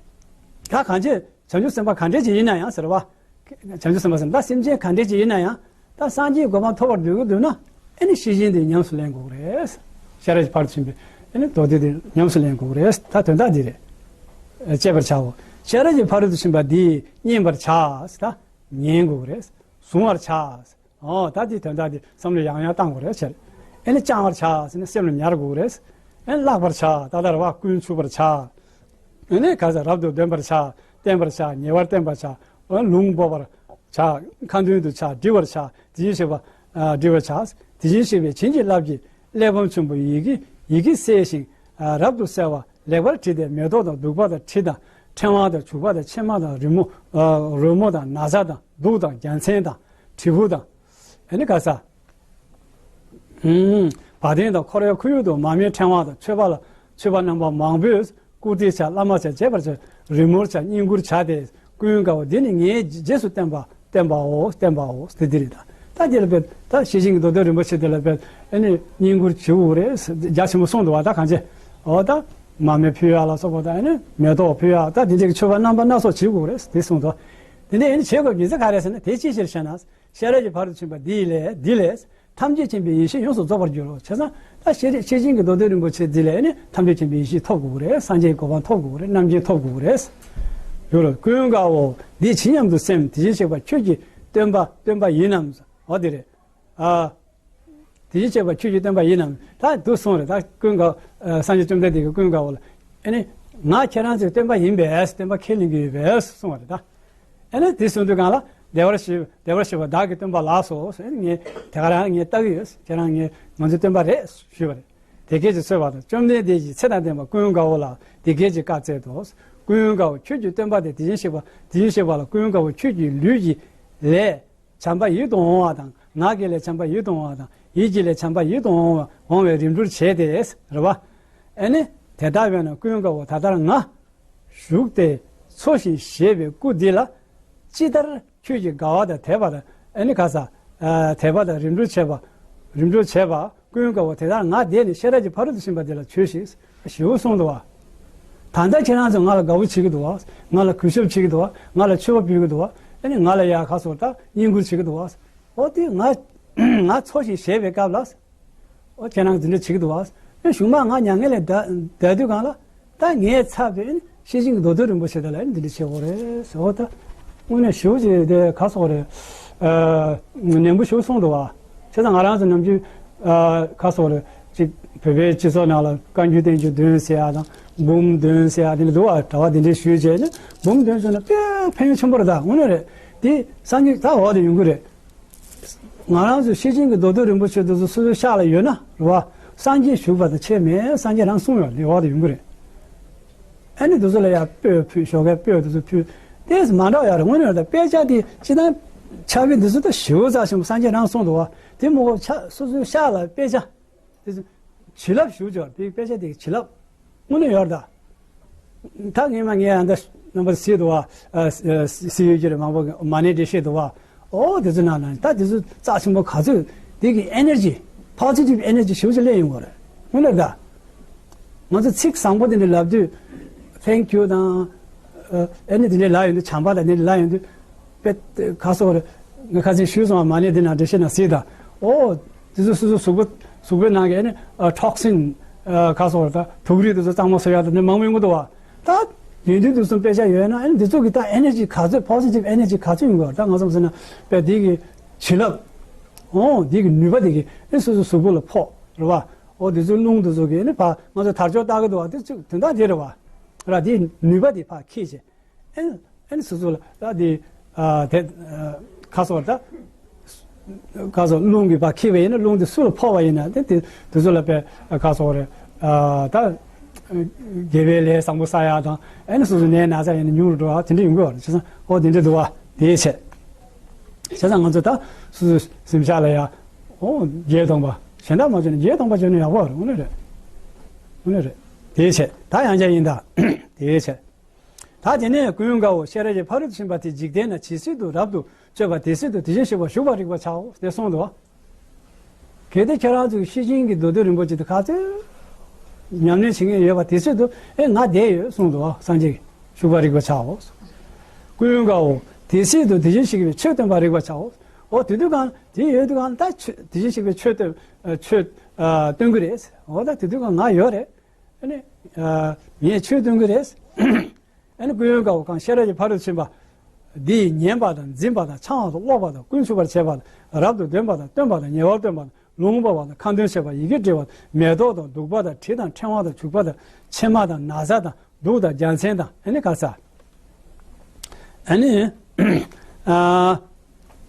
ད་གང་བྱེད། བྱང་ཆུབ་སེམས་དཔའ་ག་འདྲས་ཅིག་ཡིན་ན་ཡང་ཟེར་བ། བྱང་ཆུབ་སེམས་དཔའ་ཟེར་ན་ད་སེམས་ཅན་ག་འདྲས་ཅིག་ཡིན་ན་ཡང་ད་སངས་རྒྱས་གོ་འཕང་ཐོབ་པར་འདོད་ཀྱི་འདུག་ན། ཨེ་ནི་ཤེས་བཞིན་དེ་ཉམས་སུ་ལེན་དགོས་ཀྱི་རེད། ཤེས་རབ་ཀྱི་ཕ་རོལ་ཏུ་ཕྱིན་པའི་ཨེ་ནི་མདོ་སྡེ་དེ་ཉམས་སུ་ལེན་དགོས་ཀྱི་རེད། ད་དོན་དག་འདི་རེད། ཨེ་སྤྱད་པར་བྱའོ། ཤེས་རབ་ཀྱི་ཕ་རོལ་ཏུ་ཕྱིན་པ་འདི་མཉན་པར་བྱ། ད་ཉན་དགོས་ཀྱི་རེད། གཟུང་བར་བྱ། ཨོ་ད་འདི་དོན་དག་འདི་བསམ་བློ་ཡང་ཡང་བཏང་དགོས་རེད་ཟེར། ཨེ་ནི་བཅང་བར་བྱ་ཟེར་ན་སེམས་ལ་ཉར་དགོས་རེད། ཨེ་ནི་བཀླག་པར་བྱ། ད་ལྟར་བ་ཀུན་ཆུབ་པར་བྱ། ཨེ་ནི་ག་ས་རབ་ཏུ་འདོན་པར་བྱ། བསྟེན་པར་བྱ། ཉེ་བར་བསྟེན་པར་བྱ། ཨེ་ལུང་འབོགས་པར་བྱ། ཁ་འདོན་དུ་བྱ། འདྲི་བར་བྱ། དེ་བཞིན་གཤེགས་པ་ཨ་འདྲི་བར་བྱ། དེ་བཞིན་གཤེགས་པའི་བྱིན་གྱིས་བརླབས་ཀྱིས་གླེགས་བམ་ཆེན་པོ་ཡི་གེ་ཡི་གེ་གསལ་ཞིང་ཨ་རབ་ཏུ་གསལ་བ། ལེགས་པར་བྲིས་ཏེ་མེ་ཏོག་དང་བདུག་པ་དང་དྲི་དང་ཕྲེང་བ་དང་བྱུག་པ་དང་ཕྱེ་མ་དང་རི་མོ་ཨ་རོལ་མོ་དང་ན་བཟའ་དང་གདུགས་དང་རྒྱལ་མཚན་དང་དྲིལ་བུ་དང་། ཨེ་ནི་ག་ས། ཨུམ། བ་དན་དང་འཁོར་བའི་ཁོར་ཡུག་དང་མར་མེའི་ཕྲེང་བ་དང་མཆོད་པ་ལ་མཆོད་པ་རྣམ་པ་མང་པོས་བཀུར་སྟི་བྱ། བླ་མ་བྱ། བྱེད་པར་བྱ། རི་མོར་བྱ། བསྙེན་བཀུར་བྱ་སྟེ། ཀུན་དགའ་བོ། འདི་ནི་ངའི་རྗེས་སུ་བསྟན་པ་བསྟན་པའོ། བསྟན་པའོ། དེ་འདི་རེད་ད། ད་འདི་ལ་དཔེ་ད་ཤེར་ཕྱིན་གྱི་མདོ་སྡེ་རིན་པོ་ཆེ་དེ་ལ་དཔེ་ཨེ་ནི་བསྙེན་བཀུར་བྱེད་དགོས་རེད། རྒྱ་ཆེན་པོ་གསུངས་འདུག་བ། ད་གང་བྱེད། འོ་ད་མར་མེ་ཕུལ་ཡག་ལ་སོགས་པ་དང་ཨེ་ནི་མེ་ཏོག་ཕུལ་ཡག་ད་དེ་འདྲའི་མཆོད་པ་རྣམ་པ་སྣ་ཚོགས་བྱེད་དགོས་རེད་དེ་གསུངས་འདུག་དེ་འདྲ་ཨེ་ནི་བྱེད་དགོས་དགོས་ཚེ་ག་རེ་ཟེར་ན་དེ་ཅིའི་ཕྱིར་ཞེ་ན། ཤེས་རབ་ཀྱི་ཕ་རོལ་ཏུ་ཕྱིན་པ་འདི་ལས་འདི་ལས་ཐམས་ཅད་མཁྱེན་པའི་ཡེ་ཤེས་ཡོངས་སུ་རྫོགས་པར་འགྱུར་རོ། བྱས་ཙང་ད་ཤེར་ཕྱིན་གྱི་མདོ་སྡེ་རིན་པོ་ཆེ་འདི་ལས་ནི་ཐམས་ཅད་མཁྱེན་པའི་ཡེ་ཤེས་ཐོབ་དགོས་ཀྱི་རེད། སངས་རྒྱས་ཀྱི་གོ་འཕང་ཐོབ་དགོས་ཀྱི་རེད། རྣམ་མཁྱེན་ཐོབ་དགོས་ཀྱི་རེད། ཡོད་རེད། ཀུན་དགའ་བོ། འདི་ཇི་སྙམ་དུ་སེམས། དེ་བཞིན་གཤེགས་པ་ཁྱོད་ཀྱི་སྟོན་པ་སྟོན་པ་ཡིན་ནམ། འོ་དེ་རེད། ཨ། དེ་བཞིན་གཤེགས་པ་ཁྱོད་ཀྱི་སྟོན་པ་ཡིན་ནམ། ད་འདུག་གསུངས་རེད། ད་ཀུན་དགའ་ཨ་སངས་རྒྱས་བཅོམ་ལྡན་འདས་ཀྱིས་ཀུན་དགའ་བོ་ལ་ཨེ་ནི་ང་ཁྱེད་རང་ཚོའི་སྟོན་པ་ཡིན་པས། སྟོན་པ་ཁས་ལེན་གྱི་ཡོད་པས་གསུངས་པ་རེད་ད། ཨེ་ནི་དེ་གསུངས་དུས་གང་ལ་བདེ་བར་གཤེགས་བདེ་བར་གཤེགས་པ་བདག་གི་སྟོན་པ་ལགས་སོ། ཨེ་ནི་ངས་དེ་ག་རང་ངས་ལྟ་གི་ཡོད། ཁྱེད་རང་ངས་ང་ཚོའི་སྟོན་པ་རེད་ཞུས་པ་རེད། དེ་སྐད་ཅེས་གསོལ་བ་དང་། བཅོམ་ལྡན་འདས་ཀྱིས་ཚེ་དང་ལྡན་པ་ཀུན་དགའ་བོ་ལ་འདི་སྐད་ཅེས་བཀའ་སྩལ་ཏོ། ཀུན་དགའ་བོ་ཁྱོད་ཀྱི་སྟོན་པ་དེ་དེ་བཞིན་གཤེགས་པ་དེ་བཞིན་གཤེགས་པ་ལ་ཀུན་དགའ་བོ་ཁྱོད་ཀྱི་ལུས་ཀྱི་ལས་བྱམས་པ་ཡིད་དུ་འོང་བ་དང་ངག་གི་ལས་བྱམས་པ་ཡིད་དུ་འོང་བ་དང་ཡིད་ཀྱི་ལས་བྱམས་པ་ཡིད་དུ་འོང་བ་འོང་བའི་རིམ་གྲོར་བྱས་ཏེ་རེད་བ། ཨེ་ནི་དེ་ལྟ་བས་ན་ཀུན་དགའ་བོ་ད་ལྟར་ང་བཞུགས་ཏེ་འཚོ་ཞིང་གཞེས་པའི་སྐུ་འདི་ལ་ཅི་ལྟར་ཁྱོད་ཀྱིས་དགའ་བ་དང་དད་པ་དང་ཨེ་ནི་ག་ས་ཨ་དད་པ་དང་རིམ་གྲོ་བྱས་པ་རིམ་གྲོ་བྱས་པ་ཀུན་དགའ་བོ་དེ་ལྟར་ང་བསྡད་ནས་ཤེས་རབ་ཀྱི་ཕ་རོལ་ཏུ་ཕྱིན་པ་འདི་ལ་བྱོས་ཤིག་ཞེས་གསུངས་འདུག་བ། ད་ལྟ་ཁྱེད་རང་ཚོ་ང་ལ་དགའ་བོ་བྱེད་ཀྱི་འདུག་བ། ང་ལ་གུས་ཞབས་བྱེད་ཀྱི་འདུག་བ། ང་ལ་མཆོད་པ་ཕུལ་གྱི་འདུག་བ། ཨེ་ནི་ང་ལ་ཡ་ག་སོགས་ད་བསྙེན་བཀུར་བྱེད་ཀྱི་འདུག་བ། འོ་དེ་ང་ང་འཚོ་ཞིང་གཞེས་པའི་སྐབས་ལ། ཨོ་ཁྱེད་རང་འདི་འདྲ་བྱེད་ཀྱི་འདུག་བ། ཨེ་གཞུག་མ་ང་མྱ་ངན་ལས་འདའ་འདའ་དུས་གང་ལ་ད་ངའི་ཚབ་ཏུ་ཨེ་ཤེར་ཕྱིན་གྱི་མདོ་སྡེ་རིན་པོ་ཆེ་དེ་ལ་ཨེ་འདི་འདྲ་བྱེད་དགོས་རེད་ཟེར། ཨོ་ད་དངོས་གནས་ཞེ་པོ་ཅིག་དེ་ག་སོགས་རེད། ཨ་ནན་པོ་ཞེ་པོ་གསུངས་འདུག་བ། བྱས་ཙང་ང་རང་ཚོ་ནམ་རྒྱུན་ཨ་ག་སོགས་རེད་ཅིག་བོད་པའི་སྤྱི་ཚོགས་ནང་ལ་བཀའ་འགྱུར་བསྟན་འགྱུར་འདོན་ཟེར་ཡ་དང་འབུམ་འདོན་ཟེར་ཡ་དེ་འདྲ་འདུག་བ། གྲྭ་པ་དེ་འདྲས་ཞུས་བྱས་ནས་འབུམ་འདོན་སོང་ན་དཔེ་ཕན་ཡོན་ཆེན་པོ་རེད། ད་དངོས་གནས་རེད། དེ་སངས་རྒྱས་ད་འོག་ཏུ་ཡོང་གི་རེད། ང་རང་ཚོ་ཤེར་ཕྱིན་གྱི་མདོ་སྡེ་རིན་པོ་ཆེ་དེ་ཚོ་སོ་སོའི་ཤག་ལ་ཡོད་ན་རེད་བ། སངས་རྒྱས་བཞུགས་པ་དང་ཁྱད་མེད། སངས་རྒྱས་རང་གསུངས་ཡོད་ལེ་འོག་ཏུ་ཡོང་གི་རེད། ཨ་ནི་དེ་ཚོ་ལ་ཡ་སྤོས་ཕུལ་ཞོགས་ཀའི་སྤོས་དེ་ཚོ་ཕུལ་ཏེ་མ་འདྲ་ཡ་རེད། དངོས་གནས་རེད། ད་དཔེ་ཆ་དེ་སྤྱི་བཏང་ཕྱག་དཔེ་འདི་ཚོ་ད་ཞེ་པོ་རྩ་ཆེན་པོ་སངས་རྒྱས་རང་གསུངས་འདུག་བ། དེ་མ་གཏོགས་ཕྱག་སོ་སོའི་ཤག་ལ་དཔེ་ཆ། དེ་ཚོ་བྱིན་རླབས་ཞུ་ཆོག་དེའི་དཔེ་ཆ་དེ་གི་བྱིན་རླབས། དངོས་གནས་ཡོད་རེད་ད། ད་ངས་མ་ངས་ཨ་འདི་རྣམ་པ་སྲིད་དུ་བ། སྲིད་ཡོད་ཀྱི་རེད། མང་པོ་མ་ཎི་འགྲེལ་བཤད་དུ་བ། ཨོ་དེ་ཚོ་ནང་ན་ད་དེ་ཚོ་རྩ་ཆེན་པོ་ག་ཚོད་དེ་གི་ཨེ་ནར་ཇི་པོ་ཛི་ཊིབ་ཨེ་ནར་ཇི་ཞེ་པོ་ཅིག་སླེབས་ཡོང་གི་རེད། དངོས་གནས་ད། ང་ཚོ་ཚིག་བཟང་པོ་དེ་འདྲ་ལབ་དུས་ཐེང་ཀིའུ་དང་། ཨེ་ནི་དེ་འདྲའི་ལབ་ཡོང་དུས་བྱམས་པ་དང་དེ་འདྲ་ལབ་ཡོང་དུས། དཔེ་ག་སོགས་རེད། ང་ཁ་སང་ཞུས་སོང་བ། མ་ཎི་འདི་ནང་འགྲེལ་བཤད་ནང་གཟིགས་དང་། ཨོ། དེ་ཚོ་སོ་སོ་གཟུགས་པོ་གཟུགས་པོའི་ནང་གི་ཨ་ནི་ཊོག་སིན་ག་སོགས་རེད། ད་དུག་རིགས་དེ་ཚོ་གཙང་མ་བཟོ་ཡག་དེ་འདྲ་མང་པོ་ཡོང་གི་འདུག་བ། ད་ཡོན་ཏན་དེ་ཚོ་དཔེ་ཆ་ཡོད་ན་ཨ་ནི་དེ་ཚོ་གི་ད་ཨེ་ནར་ཇི་ག་ཚོད་པོ་ཛི་ཊིབ་ཨེ་ནར་ཇི་ག་ཚོད་ཡོང་གི་བ། ད་ང་ཚོ་ཟེར་ན་དཔེ་དེ་གི་བྱིན་རླབས། ཨོ་དེ་གི་ནུས་པ་དེ་གི་ཨ་ནི་སོ་སོ་གཟུགས་པོ་ལ་ཕོག་རེད་བ། ཨོ་དེ་ཚོའི་རླུང་དེ་ཚོ་གི་ཨ་ནི་ཕར་ང་ཚོ་དར་ལྕོག་ལྟ་གི་འདུག་བ། དེ་ཚོ་དོན་དག་དེ་རེད་བ། ར་དེའི་ནུས་པ་དེ་ཕར་ཁྱེར་བྱས། ཨེ་ཨེ་ནི་སོ་སོ་ལ་ད་དེ་ཨ་དེ་ཨ་ཁ་སོགས་ད་ཁ་སོགས་རླུང་གིས་ཕར་ཁྱེར་བ་ཡིན་ན་རླུང་དེ་སུ་ལ་ཕོག་པ་ཡིན་ན་དེ་དེ་དེ་ཚོ་ལ་དཔེ་ཁ་སོགས་རེད། ཨ་ད་དགེ་བའི་ལས་བཟང་པོ་བསགས་ཡག་དང་ཨེ་ནི་སོ་སོ་ནད་ན་ཚ་ཡིན་ན་ཉུང་རུ་འགྲོ་བ་དེ་འདྲ་ཡོང་གི་བ་རེད། བྱས་ཙང་ཨོ་དེ་འདྲ་འདུག་བ། དེའི་ཆེད་བྱས་ཙང་ང་ཚོ་ད་སོ་སོའི་སེམས་ཤག་ལ་ཡ་ཨོ་བརྒྱད་སྟོང་པ་གཞན་དག་མ་བྱུང་ན་བརྒྱད་སྟོང་པ་བྱུང་ན་ཡག་པོ་རེད། དངོས་གནས་རེད། དངོས་གནས་རེད། དེའི་ཆེད་ད་ཡང་བསྐྱར་ཡིན་ད། དེའི་ཆེད། ད་དེ་ནས་ཀུན་དགའ་བོ་ཤེས་རབ་ཀྱི་ཕ་རོལ་ཏུ་ཕྱིན་པ་དེ་འཇིག་རྟེན་ན་ཇི་སྲིད་དུ་རབ་ཏུ་དཔྱོད་པ་དེ་སྲིད་དུ་དེ་བཞིན་གཤེགས་པ་བཞུགས་པར་རིག་པར་བྱའོ་ཞེས་གསུངས་འདུག། གལ་ཏེ་ཁྱེད་རང་ཚོས་ཤེར་ཕྱིན་གྱི་མདོ་སྡེ་རིན་པོ་ཆེ་དེ་ག་ཚོད་ཉམས་ལེན་བྱེད་མཁན་ཡོད་པ་དེ་སྲིད་དུ་ཨེ་ང་བསྡད་ཡོད་གསུངས་འདུག། སངས་རྒྱས་ཀྱིས་བཞུགས་པར་རིག་པར་བྱའོ། ཀུན་དགའ་བོ་དེ་སྲིད་དུ་དེ་བཞིན་གཤེགས་པའི་ཆོས་སྟོན་པར་རིག་པར་བྱའོ། འོ་དེ་དུས་གང་དེ་ཡོད་དུས་གང་ད་ཆོས་དེ་བཞིན་གཤེགས་པའི་ཆོས་སྟོན་ཆོས་སྟོན་གྱི་རེད། འོ་ད་དེ་དུས་གང་ང་ཡོད་རེད། ཨ་ནི་ངས་ཆོས་སྟོན་གྱི་རེད། ཨ་ནི་ཀུན་དགའ་བོ་གང་ཤེས་རབ་ཀྱི་ཕ་རོལ་ཏུ་ཕྱིན་པ་འདི་ཉན་པ་དང་འཛིན་པ་དང་འཆང་བ་དང་ཀློག་པ་དང་ཀུན་ཆུབ་པར་བྱེད་པ་དང་རབ་ཏུ་འདོན་པ་དང་སྟོན་པ་དང་ཉེ་བར་སྟོན་པ་དང་ལུང་འབབ་པ་དང་ཁ་འདོན་བྱེད་པ་ཡི་གེ་འབྲི་བ་དང་མེ་ཏོག་དང་བདུག་པ་དང་དྲི་དང་ཕྲེང་བ་དང་བྱུག་པ་དང་ཕྱེ་མ་དང་ན་བཟའ་དང་གདུགས་དང་རྒྱལ་མཚན་དང་ཨ་ནི་ག་ས་ཨ་ནི་ཨ་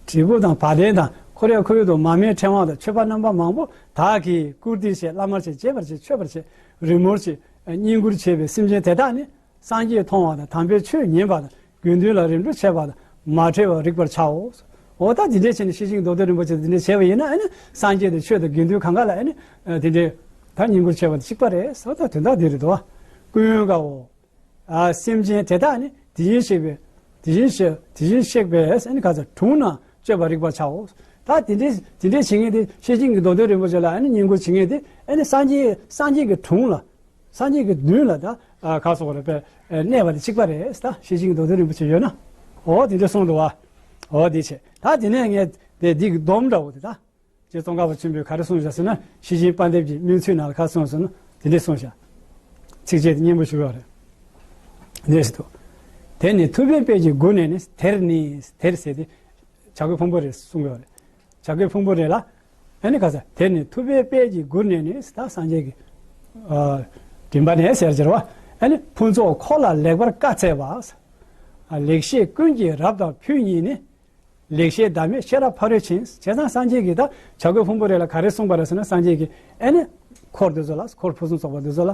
དྲིལ་བུ་དང་བ་དན་དང་ཁོ་རའི་ཁོར་ཡུག་ཏུ་མར་མེའི་ཕྲེང་བ་དང་མཆོད་པ་རྣམ་པ་མང་པོ་དག་གིས་བཀུར་སྟི་བྱེད། བླ་མར་བྱེད། བྱེད་པར་བྱེད། མཆོད་པར་བྱེད། རི་མོར་བྱེད། བསྙེན་བཀུར་བྱེད་པའི་སེམས་ཅན་དེ་དག་ནི། སངས་རྒྱས་མཐོང་བ་དང་དམ་པའི་ཆོས་ཉན་པ་དང་དགེ་འདུན་ལ་རིམ་གྲོ་བྱེད་པ་དང་མ་བྲལ་བར་རིག་པར་བྱའོ། འོ་ད་དེ་འདྲས་བྱས་ནས་ཤེར་ཕྱིན་གྱི་མདོ་སྡེ་རིན་པོ་ཆེ་དེ་འདྲས་བྱས་པ་ཡིན་ན་ཨ་ནི་སངས་རྒྱས་དང་ཆོས་དང་དགེ་འདུན་གང་ག་ལ་ཨ་ནི་དེ་འདྲས་ད་བསྙེན་བཀུར་བྱས་པ་དང་གཅིག་པ་རེད། འོ་ད་དོན་དག་འདི་རེད་དོ། ཀུན་དགའ་བོ། ཨ་སེམས་ཅན་དེ་དག་ནི་དེ་བཞིན་གཤེགས་པའི་དེ་བཞིན་གཤེགས་དེ་བཞིན་གཤེགས་པའི་ཨ་ནི་ག་ཚོད་དྲུང་ན་སྤྱོད་པར་རིག་པར་བྱའོ། ད་དེ་འདྲས་དེ་འདྲས་བྱེད་མཁན་དེ་ཤེར་ཕྱིན་གྱི་མདོ་སྡེ་རིན་པོ་ཆེ་ལ་ཨ་ནི་བསྙེན་བཀུར་བྱེད་མཁན་དེ་ཨ་ནི་སངས་རྒྱས་སངས་རྒྱས་ཀྱི་དྲུང་ལ། སངས་རྒྱས་ཀྱི་མདུན་ལ་ད་ཨ་ག་སོགས་རེ་པས་གནས་པ་དེ་གཅིག་པ་རེད། ད་ཤེར་ཕྱིན་གྱི་མདོ་སྡེ་རིན་པོ་ཆེ་ཡོད་ན། འོ་དེ་འདྲ་གསུངས་འདུག་བ། འོ་དེ་བྱས་ད་དེ་ནས་ངས་དེ་འདི་གི་སྡོམ་འདྲ་བོ་དེ་ད་རྗེ་ཙོང་ཁ་པ་ཆེན་པོས་ག་རེ་གསུངས་བཞག་ཟེར་ན་ཤེར་ཕྱིན་དཔལ་འདེབས་ཀྱི་སྨོན་ཚིག་ནང་ལ་ག་རེ་གསུངས་ཟེར་ན་དེ་འདྲ་གསུངས་བཞག། ཚིགས་བཅད་དེ་སྙན་པོ་ཞུ་བ་རེད། འདི་ཞིག་ཏུ། དེ་ནི་ཐུབ་པའི་དཔལ་གྱི་མགུར་ནས་ནི་དེར་ནི་དེར་ཟེར་ཏེ། བྱ་རྒོད་ཕུང་པོ་རེ་གསུང་གི་ཡོད་རེད། བྱ་རྒོད་ཕུང་པོ་རེ་ལ། ཨ་ནི་ག་ས་དེ་ནི་ཐུབ་པའི་དཔལ་གྱི་མགུར་ནས་ནི་ད་སངས་རྒྱས་ཀྱི། ཨ། མགྲིན་པ་ནས་ཟེར་གྱི་རེད་བ། ཨ་ནི་ཕུན་ཚོགས་འཁོར་ལ་ལེགས་པར་བཀའ་སྩལ་པ། ཨ། ལེགས་བཤད་ཀུན་གྱི་རབ་དང་ཕུན་གཉིས་ནི། ལེགས་བཤད་བདག་མེད་ཤེས་རབ་ཕ་རོལ་ཕྱིན། བྱས་ཙང་སངས་རྒྱས་ཀྱིས་ད་བྱ་རྒོད་ཕུང་པོ་རེ་ལ་ག་རེ་གསུངས་པ་རེད་ཟེར་ན་སངས་རྒྱས་ཀྱིས་ཨ་ནི་འཁོར་འདི་ཚོ་ལ་འཁོར་ཕུན་སུམ་ཚོགས་པ་འདི་ཚོ་ལ།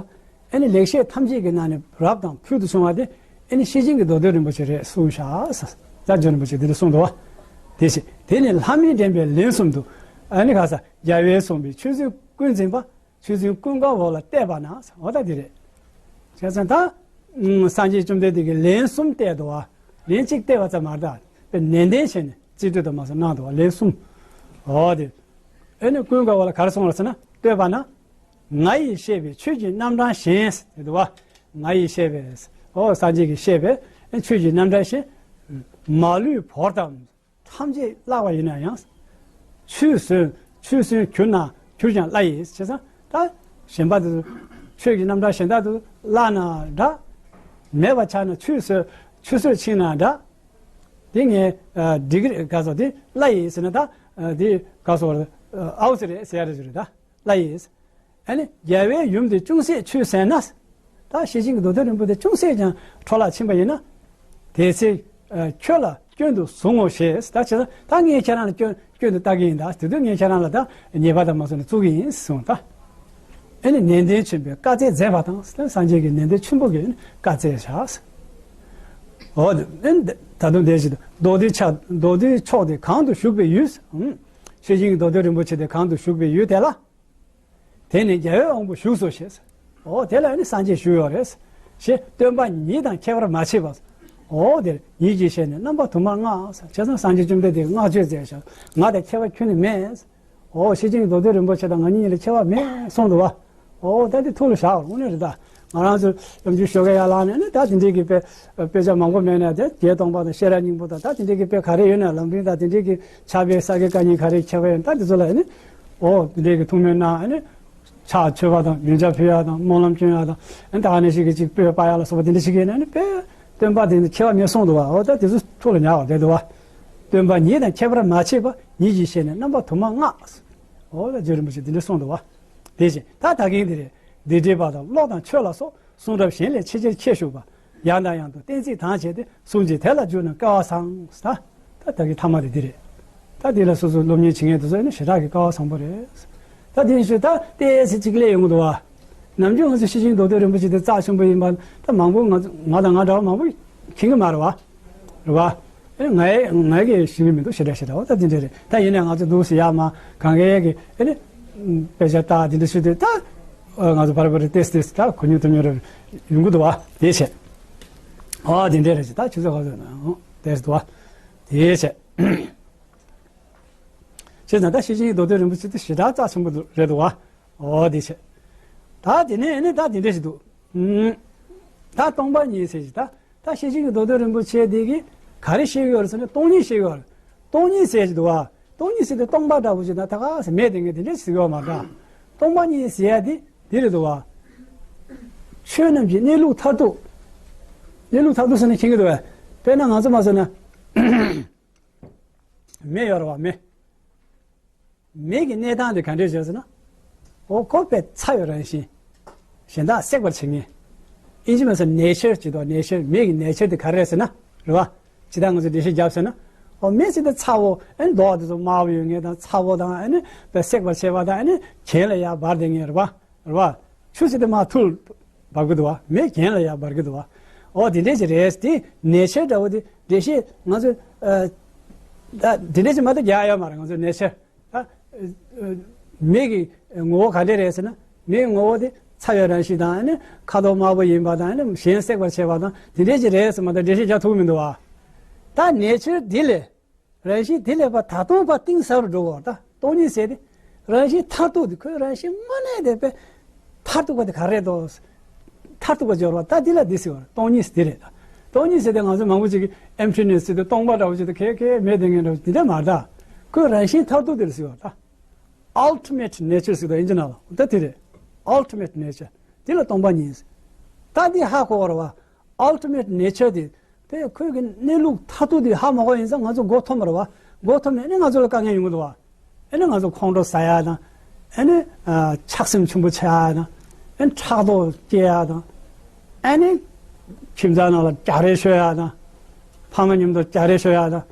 ཨ་ནི་ལེགས་བཤད་ཐམས་ཅད་ཀྱི་ནང་ནས་རབ་དང་ཕུལ་དུ་བྱུང་བ་དེ་ཨ་ནི་ཤེར་ཕྱིན་གྱི་མདོ་སྡེ་རིན་པོ་ཆེ་རེད་གསུངས་ཤག་ས། ད་རྗེ་རིན་པོ་ཆེ་འདི་འདྲ་གསུངས་འདུག་བ། དེ་བཞིན་དེ་ནི་ལྷ་མིས་འདྲེན་པའི་ལན་གསུམ་དུ། ཨ་ནི་ག་ས་རྒྱལ་བས་གསུངས་པའི་ཆོས་ཚུལ་ཀུན་འཛིན་པ། ཆོས་ཚུལ་ཀུན་དགའ་བོ་ལ་གཏད་པ་ན། འོ་ད་འདི་རེད། བྱས་ཙང་ད་སངས་རྒྱས་བཅོམ་ལྡན་འདས་ཀྱིས་ལན་གསུམ་གཏད་འདུག་བ། ལན་གཅིག་གཏད་པ་ཙམ་མ་རེད་ད། དཔེ་ནན་ཏན་བྱས་ནས་རྩིས་སྤྲོད་དུ་མ་སོང་གནང་འདུག་བ་ལན་གསུམ། འོ་དེ། ཨ་ནི་ཀུན་དགའ་བོ་ལ་ག་རེ་གསུངས་ལ་ཟེར་ན་བསྟོད་པ་ན། ང་ཡིས་བཤད་པའི་ཆོས་ཀྱི་རྣམ་གྲངས་གཞན་ཟེར་འདུག་བ། ང་ཡིས་བཤད་པའི། འོ་སངས་རྒྱས་ཀྱིས་བཤད་པའི་ཆོས་ཀྱི་རྣམ་གྲངས་གཞན། མ་ལུས་བོར་ཙམ། ཐམས་ཅད་བརླག་པ་ཡིན་ན་ཡང་། ཆུད་ཟོས་ཆུད་ཟོས་གྱུར་ན་གྱུར་ཀྱང་བླ་ཡི་བྱས་ཙང་ད་གཞན་པ་དེ་ཚོ་ཆོས་ཀྱི་རྣམ་གྲངས་གཞན་དག་ཏུ་བརླག་ན་འདྲ། མེད་པ་ཆགས་ན་ཆུད་ཟོས་ཆུད་ཟོས་ཕྱིན་ན་འདྲ། དེ་ངས་འགྲིག་གི་རེད་ག་སོགས་དེ་བླ་ཡི་ཟེར་ན་ད་དེ་ག་སོགས་ཨའུ་ཙི་རེད་ཟེར་ཡ་རེད་ཟེར་རེད་ད། བླ་ཡིས། ཨ་ནི་རྒྱལ་བའི་ཡུམ་དེ་ཅུང་ཟད་ཆུད་ཟད་ན། ད་ཤེར་ཕྱིན་གྱི་མདོ་སྡེ་རིན་པོ་ཆེ་ཅུང་ཟད་ཀྱང་འཕྲོ་བརླག་ཕྱིན་པ་ཡིན་ན། དེ་ཚེ་ཁྱོད་ལ་སྐྱོན་དུ་བཟུང་ངོ་ཞེས་ད་བྱས་ཙང་ད་ངས་ཁྱེད་རང་ལ་སྐྱོན་སྐྱོན་དུ་བལྟ་གི་ཡིན་ད་དེ་དུས་ངས་ཁྱེད་རང་ལ་ད་ཉེས་པ་དང་མ་སོང་ནས་བཙུགས་ཀྱི་ཡིན་གསུངས་ད། ཨ་ནི་ནན་ཏན་ཆེན་པོས་བཀའ་སྩལ་མཛད་པ་དང་ད་སངས་རྒྱས་ཀྱིས་ནན་ཏན་ཆེན་པོ་གིས་བཀའ་སྩལ་བཞག་འོ་ད་དུང་དེ་བཞིན་མདོ་སྡེ་ཆ་མདོ་སྡེའི་མཆོག་དེ་གང་དུ་བཞུགས་པའི་ཡུལ། ཤེར་ཕྱིན་གྱི་མདོ་སྡེ་རིན་པོ་ཆེ་དེ་གང་དུ་བཞུགས་པའི་ཡུལ་དེ་ལ། དེ་ནི་རྒྱལ་བའི་དབང་པོ་བཞུགས་སོ་ཞེས། འོ་དེ་ལ་ནི་སངས་རྒྱས་བཞུགས་ཡོད་རེད། ཞེས་སྟོན་པ་ཉིད་དང་ཁྱད་པར་མ་མཆིས་པ། འོ་དེར་ཉིད་ཀྱི་ཞལ་ནས་རྣམ་པ་དུ་མར་བསྔགས། བྱས་ཙང་སངས་རྒྱས་བཅོམ་ལྡན་འདས་ཀྱིས་བསྔགས་བརྗོད་མཛད་ཤག་ང་དང་ཁྱད་པར་ཁྱོན་ནས་མེད། འོ་ཤེར་ཕྱིན་གྱི་མདོ་སྡེ་རིན་པོ་ཆེ་དང་ང་གཉིས་ལ་ཁྱད་པར་མེད་གསུངས་འདུག་བ། འོ་ད་འདི་ཐུགས་ལ་བཞག་དངོས་གནས་རེད་ད། ང་རང་ཚོ་ལམ་རྒྱུས་ཞོགས་ཀས་ཡར་ལངས་ནས་ནི་ད་དེ་འདྲའི་གི་དཔེ་དཔེ་ཆ་མང་པོ་མེད་ནས་དེ་བརྒྱད་སྟོང་པ་དང་ཤེས་རབ་སྙིང་པོ་དང་ད་དེ་འདྲའི་གི་དཔེ་ག་རེ་ཡོད་ན་ལམ་རིམ་དང་དེ་འདྲའི་གི་ཕྱག་དཔེ་ས་དགེ་བཀའ་རྙིང་ག་རེ་མཁས་པ་ཡོད་ན་ད་དེ་ཚོ་ལ་ནི། འོ་དེ་འདྲའི་གི་ཐུགས་སྨོན་གནང་ནི། ཕྱག་མཆོད་པ་དང་ཡོན་ཆབ་ཕུལ་ཡག་དང་སྨོན་ལམ་སྐྱོན་ཡག་དང་ཨ་ནི་ད་ག་ནང་བཞིན་གི་ཅིག་སྤོས་སྤར་ཡག་ལ་སོགས་པ་དེ་འདྲ་ཞིག་ཡིན་ན་ནི་དཔེ་སྟོན་པ་དེ་ནི་ཁྱད་པར་མེད་གསུངས་འདུག་བ། འོ་ད་དེ་ཚོ་ཐུགས་ལ་ཉར་བ་བསྡད་འདུག་བ། སྟོན་པ་ཉིད་དང་ཁྱད་པར་མ་མཆིས་པ་ཉིད་ཀྱི་ཞལ་ནས་རྣམ་པ་དུ་མར་བསྔགས། འོ་ད་རྗེ་རིན་པོ་ཆེ་དེ་འདྲ་གསུངས་འདུག་བ། དེ་བཞིན་ད་ད་གིན་དེ་རེད། སྡིག་སྒྲིབ་པ་དང་གློག་དང་ཆོས་ལ་སོགས་གསུང་རབ་གཞན་ལས་ཆེས་ཆེར་ཁྱད་ཞུགས་པ། ཡང་དང་ཡང་དུ་གཏན་ཚིགས་དང་བཅས་ཏེ་གསུངས་ཀྱི་དེ་ལ་འཇུག་ན་སྐལ་བ་བཟང་། ད་ད་ད་གི་ཐ་མ་དེ་འདི་རེད། ད་འདི་ལ་སོ་སོ་སློབ་གཉེར་བྱེད་མཁན་དེ་ཚོ་ནི་ཞེ་དྲག་གི་སྐལ་བ་བཟང་པོ་རེད། ད་དེ་ཡིན་ཞུ་ད་ལྟའི་ཚེ་གཅིག་སླེབས་ཡོང་གི་འདུག་བ། ནམ་རྒྱུན་ང་ཚོ་ཤེར་ཕྱིན་མདོ་སྡེ་རིན་པོ་ཆེ་དེ་རྩ་ཆེན་པོ་ཡིན་པ་ད་མང་པོ་ང་ང་དང་ང་འདྲ་བ་མང་པོ་མཁྱེན་གི་མ་རེད་བ། རེད་བ། ཨེ་ང་ཡི་ང་གིས་ཤེས་ཀྱི་མི་འདུག་ཞེ་དྲག་ཞེ་དྲག་བ་ད་དེ་འདྲ་རེད། ད་ཡིན་ནའི་ང་ཚོ་འདུག་སེ་ཡ་མ་གང་གའི་གི་ཨེ་ནི་དཔེ་ཆ་ལྟ་དེ་འདྲ་ཞུ་དུས་ད་ང་ཚོ་བར་བར་ཏེས་ཏེས་ད་གོ་མྱོང་ཐོབ་མྱོང་རེ་ཡོང་གི་འདུག་བ། དེ་བྱས། ཨོ་དེ་འདྲས་རེད་ཅེས། ད་ཆུ་ཚོད་ག་ཚོད་ན་དེ་རེད་འདུག་བ། དེ་བྱས། བྱས་ཙང་ད་ཤེར་ཕྱིན་གྱི་མདོ་སྡེ་རིན་པོ་ཆེ་དེ་ཞེ་དྲག་རྩ་ཆེན་པོ་རེད་འདུག་བ། ཨོ་དེ་བྱས། ད་དེ་ནས་ནི་ད་དེ་འདྲས་ཞིག་འདུག་ད་སྟོང་པ་ཉིད་ཟེར་ཞིག་ད། ད་ཤེར་ཕྱིན་གྱི་མདོ་སྡེ་རིན་པོ་ཆེ་འདི་གིས་ག་རེ་བཤད་ཀྱི་ཡོད་རེད་ཟེར་ན། སྟོང་ཉིད་བཤད་ཀྱི་ཡོད་རེད། སྟོང་ཉིད་ཟེར་གྱི་འདུག་བ། སྟོང་ཉིད་ཟེར་དུས་སྟོང་པ་འདྲ་བོ་ཞིག་དང་ད་ག་ཟེ་མེད་དེ་ངས་དེ་འདྲ་ཟེར་གྱི་ཡོད་མ་རེད། སྟོང་པ་ཉིད་ཟེར་ཡ་དེ་འདི་རེད་འདུག་བ། ཆོས་རྣམས་ཀྱི་གནས་ལུགས་མཐར་ཐུག་གནས་ལུགས་མཐར་ཐུག་ཟེར་ན་མཁྱེན་གྱི་འདུག་བས། དཔེར་ན་ང་ཚོ་མ་ཟེར་ན། མེ་ཡོད་རེད་བ། མེ། མེ་གི་གནས་སྟངས་དེ་ག་འདྲས་བྱས་ཟེར་ན། འོ་ཁོ་དཔེ་ཚ་བའི་རང་བཞིན། གཞན་དག་སྲེག་པར་བྱེད་ངེས། ཨིན་ཇི་མ་ཟེར་ནེ་ཅར་ཅིག་འདུག་ནེ་ཅར། མེ་གི་ནེ་ཅར་དེ་ག་རེ་རེད་ཟེར་ན། རེད་བ། ཇི་ལྟར་ང་ཚོས་འགྲེལ་བཤད་བརྒྱབ་ཟེར་ན། འོ་མེ་ཟེར་དེ་ཚ་བོ། ཨ་ནི་མདོག་དེ་ཚོ་དམར་པོ་ཡོད་ངེས་དང་ཚ་བོ་དང་། ཨ་ནི་དཔེ་སྲེག་པར་བྱེད་པ་དང་། ཨ་ནི་གྱེན་ལ་ཡར་འབར་བསྡད་ངེས་རེད་བ། རེད་བ། ཆུ་ཟེར་དེ་མར་ཐུར་འབབ་ཀྱི་འདུག་བ། མེ་གྱེན་ལ་ཡར་འབར་གྱི་འདུག་བ། འོ་དེ་འདྲས་ཅིག་རེད། དེ་ནེ་ཅར་འདྲ་བོ་དེ་འགྲེལ་བཤད་ང་ཚོས་ཨ། ད་དེ་འདྲས་ཅིག་མ་གཏོགས་རྒྱག་ཡ་ཡོད་མ་རེད། ང་ཚོས་ནེ་ཅར། ད་ཨ། མེ་གི་ངོ་བོ་ག་འདྲས་རེད་ཟེར་ན། མེའི་ངོ་བོ་དེ་ཚ་བའི་རང་བཞིན་དང་། ཨ་ནི་ཁ་དོག་དམར་པོ་ཡིན་པ་དང་། ཨ་ནི་གཞན་སྲེག་པར་བྱེད་པ་དང་། དེ་འདྲས་ཅིག་རེད་ཟེར་མ་གཏོགས་འགྲེལ་བཤད་རྒྱག་ཐུབ་ཀྱི་མི་འདུག་བ། ད་ནེ་ཅར་འདི་ལས། རང་བཞིན་དེ་ལས་པ་ད་དུང་ཕར་གཏིང་ཟབ་རུ་འགྲོ་བར། ད་སྟོང་ཉིད་ཟེར་དེ་རང་བཞིན་མཐར་ཐུག་དེ། ཁོའི་རང་བཞིན་དངོས་གནས་དེ་དཔེ་མཐར་ཐུག་པ་དེ་ག་རེ་རེད་དོ། མཐར་ཐུག་པ་སྦྱོར་བ་ད་འདི་ལ་འདི་ཟེར་བ། སྟོང་ཉིད་འདི་རེད། ད་སྟོང་ཉིད་ཟེར་དེ་ང་ཚོ་མང་པོ་ཅིག་གིས་ཨེམ་ཊི་ནེ་སི་ཟེར་དེ་སྟོང་པ་འདྲ་བོ་ཅིག་དང་ག་ག་མེད་དེ་ངན་འདྲ་བོ་འདི་འདྲ་མ་རེད། ད་ཁོའི་རང་བཞིན་མཐར་ཐུག་དེ་ལ་ཟེར་བ། ད་Ultimate Nature ཟེར་དོ་ཨིན་ཇི་ནང་ལ། ད་དེ་རེད། Ultimate Nature། དེ་ལ་སྟོང་པ་ཉིད། ད་འདི་ཧ་གོ་བ་རེད་བ། Ultimate Nature དེ། དེ་ཁོའི་གི་གནས་ལུགས་མཐར་ཐུག་དེ་ཧ་མ་གོ་ཡིན་ཙང་ང་ཚོ་མགོ་འཐོམས་པ་རེད་བ། མགོ་འཐོམས་ནས་ཨ་ནི་ང་ཚོ་ལ་དཀའ་ངལ་ཡོང་གི་འདུག་བ། ཨ་ནི་ང་ཚོ་ཁོང་ཁྲོ་ཟ་ཡ་དང་། ཨ་ནི་ཨ། ཆགས་སེམས་ཆེན་པོ་ཆགས་ཡ་དང་། ཨ་ནི་ཕྲག་དོག་སྐྱེ་ཡ་དང་། ཨ་ནི་ཁྱིམ་ཚང་ནང་ལ་རྒྱག་རེས་ཤོར་ཡ་དང་། ཕ་མ་མཉམ་དུ་རྒྱག་རེས་ཤོར་ཡ་དང་།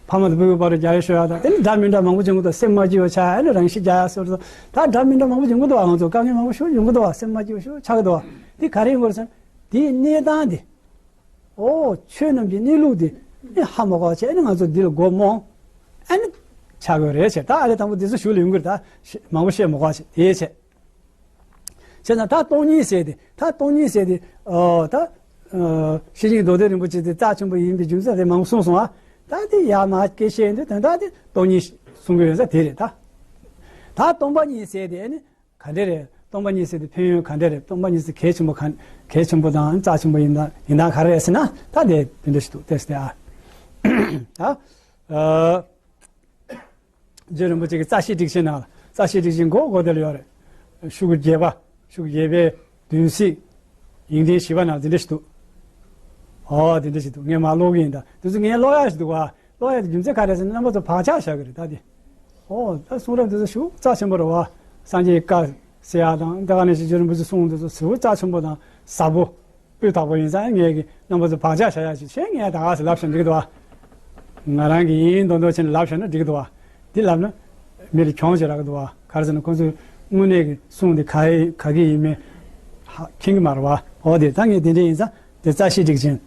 ཕ་མ་དང་སྤུ་གུའི་བར་དུ་རྒྱག་རེས་ཤོར་ཡ་དང་། ཨ་ནི་འདྲ་མི་འདྲ་མང་པོ་བྱུང་གི་འདུག་སེམས་མ་སྐྱིད་པ་ཆགས། ཨ་ནི་རང་ཤི་རྒྱག་ཡ་སོགས་སོགས། ད་འདྲ་མི་འདྲ་མང་པོ་བྱུང་གི་འདུག་ང་ཚོ་དཀའ་ངལ་མང་པོ་ཞིག་ཡོང་གི་འདུག་བ། སེམས་མ་སྐྱིད་པ་ཞིག་ཆགས་ཀྱི་འདུག་བ། འདི་ག་རེ་ཡིན་དགོས་རེད་ཟེར་ན། དེའི་གནས་སྟངས་དེ། ཨོ། ཆོས་རྣམས་ཀྱི་གནས་ལུགས་དེ་ནི་ཧ་མ་གོ་བ་བྱས་ནས་ང་ཚོ་འདི་ལ་མགོ་རྨོངས། ཨ་ནི་ཆགས་ཡོད་རེད་བྱས། ད་ཨ་རེ་དང་པོ་འདི་ཚོ་གཞུག་ལ་ཡོང་གི་རེད། ད་ཤེ་མང་པོ་བཤད་མ་དགོས་བྱས། དེ་བྱས། བྱས་ཙང་ད་སྟོང་ཉིད་ཟེར་དེ། ད་སྟོང་ཉིད་ཟེར་དེ། ཨོ། ད་ཨ། ཤེར་ཕྱིན་མདོ་སྡེ་རིན་པོ་ཆེ་དེ་རྩ་ཆེན་པོ་ཡིན་པའི་རྒྱུ་མཚན་དེ་མང་པོ་གསུངས་སོང་ཨ། ད་དེ་ཡར་མར་སྐད་བཤད་ཡོང་དུས་དོན་དག་དེ་སྟོང་ཉིད་གསུང་གི་ཡོད་ས་དེ་རེད་ད། ད་སྟོང་པ་ཉིད་ཟེར་དེ་ཨ་ནི། ག་འདྲ་རེད། སྟོང་པ་ཉིད་ཟེར་དེ་ཕན་ཡོན་ག་འདྲ་རེད། སྟོང་པ་ཉིད་ཟེར་གལ་ཆེན་པོ་ག་གལ་ཆེན་པོ་དང་རྩ་ཆེན་པོ་ཡིན་ན་ཡིན་སྟངས་ག་རེ་རེད་ཟེར་ན། ད་དེ་དེ་འདྲ་ཞིག་འདུག་ཏེ་སྟེ་ཨ། ད་ཨ། རྗེ་རིན་པོ་ཆེ་གི་རྩ་ཤེ་སྒྲིག་ཆེན་ནང་ལ། རྩ་ཤེ་སྒྲིག་ཆེན་མགོ་མགོ་དེ་ལ་ཡོད་རེད། ཤོག་གུ་བརྒྱད་པ། ཤོག་གུ་བརྒྱད་པའི་བདུན་ཚིགས། ཡིག་ཕྲེང་བཞི་པ་ནང་ལ་དེ་འདྲ་ཞིག་འདུག་ཨོ་དེ་འདྲ་ཞིག་འདུག་ངས་མར་ཀློག་གི་ཡིན། ད་དེ་ཚོ་ངས་ཀློག་ཡག་ཞིག་འདུག་བ། ཀློག་ཡག་དེ་རྒྱུ་མཚན་ག་རེ་ཟེར་ན་རྣམ་པ་ཚོ་བག་ཆགས་བཞག་གི་རེད་ད་དེ། ཨོ་ད་གསུང་རབ་དེ་ཚོ་ཞེ་པོ་རྩ་ཆེན་པོ་རེད་བ། སངས་རྒྱས་ཀྱི་བཀའ་ཟེར་ཡག་དང་། ད་ག་ནང་བཞིན་རྗེ་རིན་པོ་ཆེའི་གསུང་དེ་ཚོ་ཞེ་པོ་རྩ་ཆེན་པོ་དང་ཟབ་པོ། སྤུས་དག་པོ་ཡིན་ཙང་། ངས་ཀྱི་རྣམ་པ་ཚོ་བག་ཆགས་བཞག་ཡག་ཅིག་བྱས། ངས་ད་ག་ཟེ་ལབ་བཞག་ན་འགྲིག་གི་འདུག་བ། ང་རང་གི་ཡིན་མདོག་མདོག་བྱས་ནས་ལབ་བཞག་ན་འགྲིག་གི་འདུག་བ། འདི་ལབ་ན་མི་ལ་གྱོང་ཞིག་རག་གི་འདུག་བ། ག་རེ་ཟེར་ན་ཁོང་ཚོས་དངོས་གནས་ཀྱི་གསུང་དེ་ག་གི་ག་གི་ཡིན་མིན་ཧ་མཁྱེན་གྱི་མ་རེད་བ། འོ་དེ་ད་ངས་དེ་འདྲ་ཡིན་ཙང་དེ་རྩ་ཤེ་སྒྲིག་ཆེན་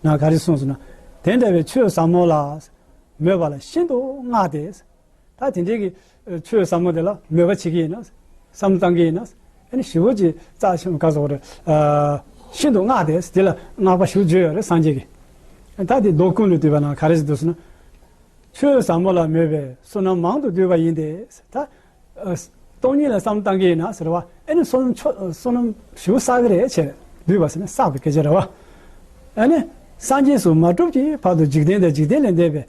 ནང་ག་རེ་གསུངས་སོང་ན། དེ་འདྲ་བའི་ཆོས་ཟབ་མོ་ལ་མོས་པ་ལ་ཤིན་ཏུ་བསྔགས་ཏེ། ད་དེ་འདྲའི་གི་ཆོས་ཟབ་མོ་དེ་ལ་མོས་པ་བྱེད་ཀྱི་ཡིན་ན། བསམ་བློ་བཏང་གི་ཡིན་ན། ཨ་ནི་ཞེ་པོ་ཅིག་རྩ་ཆེན་པོ་ག་ཟེར་དགོས་རེད། ཨ། ཤིན་ཏུ་བསྔགས་ཏེ། དེ་ལ་བསྔགས་པ་ཞེ་པོ་བརྗོད་ཡོད་རེད་སངས་རྒྱས་ཀྱིས། ད་དེ་མདོ་ཀུན་ལས་བཏུས་པ་ནང་ག་རེ་ཟེར་འདུག་ཟེར་ན། ཆོས་ཟབ་མོ་ལ་མོས་པས་བསོད་ནམས་མང་དུ་བསྡུས་པ་ཡིན་ཏེ། ད་ཨ། སྟོང་ཉིད་ལ་བསམ་བློ་བཏང་གི་ཡིན་ན་ཟེར་བ། ཨ་ནི་བསོད་ནམས་ཆོ་བསོད་ནམས་ཞེ་པོ་བསགས་ཀྱི་རེད་བྱས། བསྡུས་པ་ཟེར་ན་བསགས་པའི་སྐད་ཆ་རེད་བ། ཨ་ནི་སངས་རྒྱས་སུ་མ་གྲུབ་ཀྱི་བར་དུ་འཇིག་རྟེན་དང་འཇིག་རྟེན་ལས་འདས་པའི་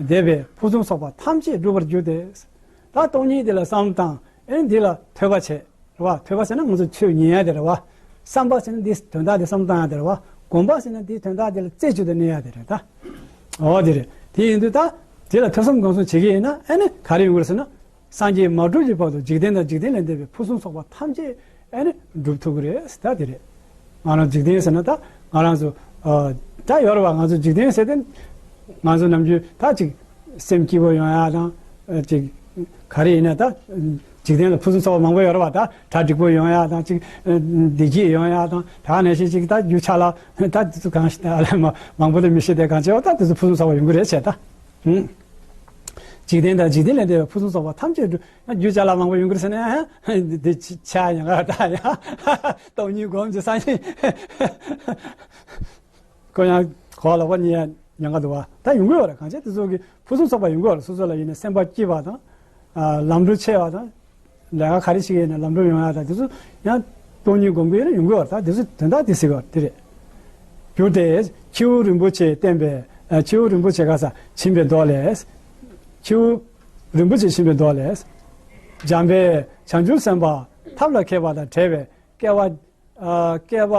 འདས་པའི་ཕུན་སུམ་ཚོགས་པ་ཐམས་ཅད་འགྲུབ་པར་འགྱུར་ཏེ། ད་སྟོང་ཉིད་འདི་ལ་བསམ་བློ་བཏང་། ཨེ་འདི་ལ་ཐོས་པ་བྱེད། རེད་བ། ཐོས་པ་ཟེར་ན་ང་ཚོ་ཆོས་ཉན་ཡ་དེ་རེད་བ། བསམ་པ་ཟེར་ན་འདིའི་དོན་དག་དེ་བསམ་བློ་བཏང་ཡ་དེ་རེད་བ། སྒོམ་པ་ཟེར་ན་འདིའི་དོན་དག་དེ་ལ་རྩེ་གཅིག་ཏུ་གནས་ཡ་དེ་རེད་ད། འོ་དེ་རེད། དེ་ཡིན་དུས་ད་དེ་ལ་ཐོས་བསམ་སྒོམ་གསུམ་བྱེད་ཀྱི་ཡིན་ན། ཨ་ནི་ག་རེ་ཡོང་གི་རེད་ཟེར་ན། སངས་རྒྱས་མ་གྲུབ་ཀྱི་བར་དུ་འཇིག་རྟེན་དང་འཇིག་རྟེན་ལས་འདས་པའི་ཕུན་སུམ་ཚོགས་པ་ཐམས་ཅད་ཨ་ནི་འགྲུབ་ཐུབ་ཀྱི་རེད་ཟེར། ད་དེ་རེད། ང་རང་འཇིག་རྟེན་ཟེར་ན་ད་ང་རང་ཚོ་ཨ་ད་ཡོད་རེད་བ། ང་ཚོ་འཇིག་རྟེན་ཟེར་དེ་ང་ཚོ་ནམ་རྒྱུན་ད་ཅིག་སེམས་སྐྱིད་པོ་ཡོང་ཡ་དང་། ཨ་ཅིག་ག་རེ་ཡིན་ན་ད་འཇིག་རྟེན་ལ་ཕུན་སུམ་ཚོགས་པ་མང་པོ་ཡོད་རེད་བ། ད་གྲ་འགྲིག་པོ་ཡོང་ཡ་དང་། ཅིག་ཨ་བདེ་སྐྱིད་ཡོང་ཡ་དང་། ད་ག་ནང་བཞིན་ཅིག་ད་རྒྱུ་ཆ་ལ་ད་དེ་ཚོ་གང་ཞིག་ད་ཨ་ལས་མ་མང་པོ་ལ་མི་ཤེས་དེ་གང་བྱེད་བ། ད་དེ་ཚོ་ཕུན་སུམ་ཚོགས་པ་ཡོང་གི་རེད་བྱས་ད། ཧུམ། འཇིག་རྟེན་དང་འཇིག་རྟེན་ལས་འདས་པའི་ཕུན་སུམ་ཚོགས་པ་ཐམས་ཅད་འགྲུབ། རྒྱུ་ཅ་ལག་མང་པོ་ཡོང་གི་རེད་ཟེར་ནས། འདི་ཆ་ཡང་ད་ཡང་སྟོང་ཉིད་སྒོམ་གྱི་སངས་རྒྱས། ཁོ་ཡང་གོ་ལ་བ་ཉེ་ཡ་ཉེན་ཁ་འདུག་བ། ད་ཡོང་གི་ཡོད་རེད། གང་བྱས་དེ་ཚོ་གི་ཕུན་སུམ་ཚོགས་པ་ཡོང་གི་ཡོད་རེད། སོ་སོ་ལ་ཡིན་ན་སེམས་པ་སྐྱིད་པ་དང་། ཨ། ལམ་འགྲོ་ཆེ་བ་དང་། ལས་ཀ་ག་རེ་ཞིག་ཡིན་ན་ལམ་འགྲོ་ཡོང་ཡ་དང་དེ་ཚོ་ཡང་སྟོང་ཉིད་སྒོམ་གྱི་ཡོད་ན་ཡོང་གི་ཡོད་རེད། ད་དེ་ཚོ་དོན་དག་དེ་ཟེར་གི་ཡོད་རེད། དེ་རེད། གྱུར་ཏེ་ཁྱེའུ་རིན་པོ་ཆེ་བསྟན་པས། ཨ། ཁྱེའུ་རིན་པོ་ཆེ་ག་ས་ཕྱིན་པའི་མདོ་ལས། ཁྱེའུ་རིན་པོ་ཆེ་ཕྱིན་པའི་མདོ་ལས། འཇམ་དཔལ་བྱང་ཆུབ་སེམས་དཔའ་ཐབས་ལ་མཁས་པ་དང་བྲལ་བའི་སྐྱེ་བ། ཨ། བསྐལ་པ་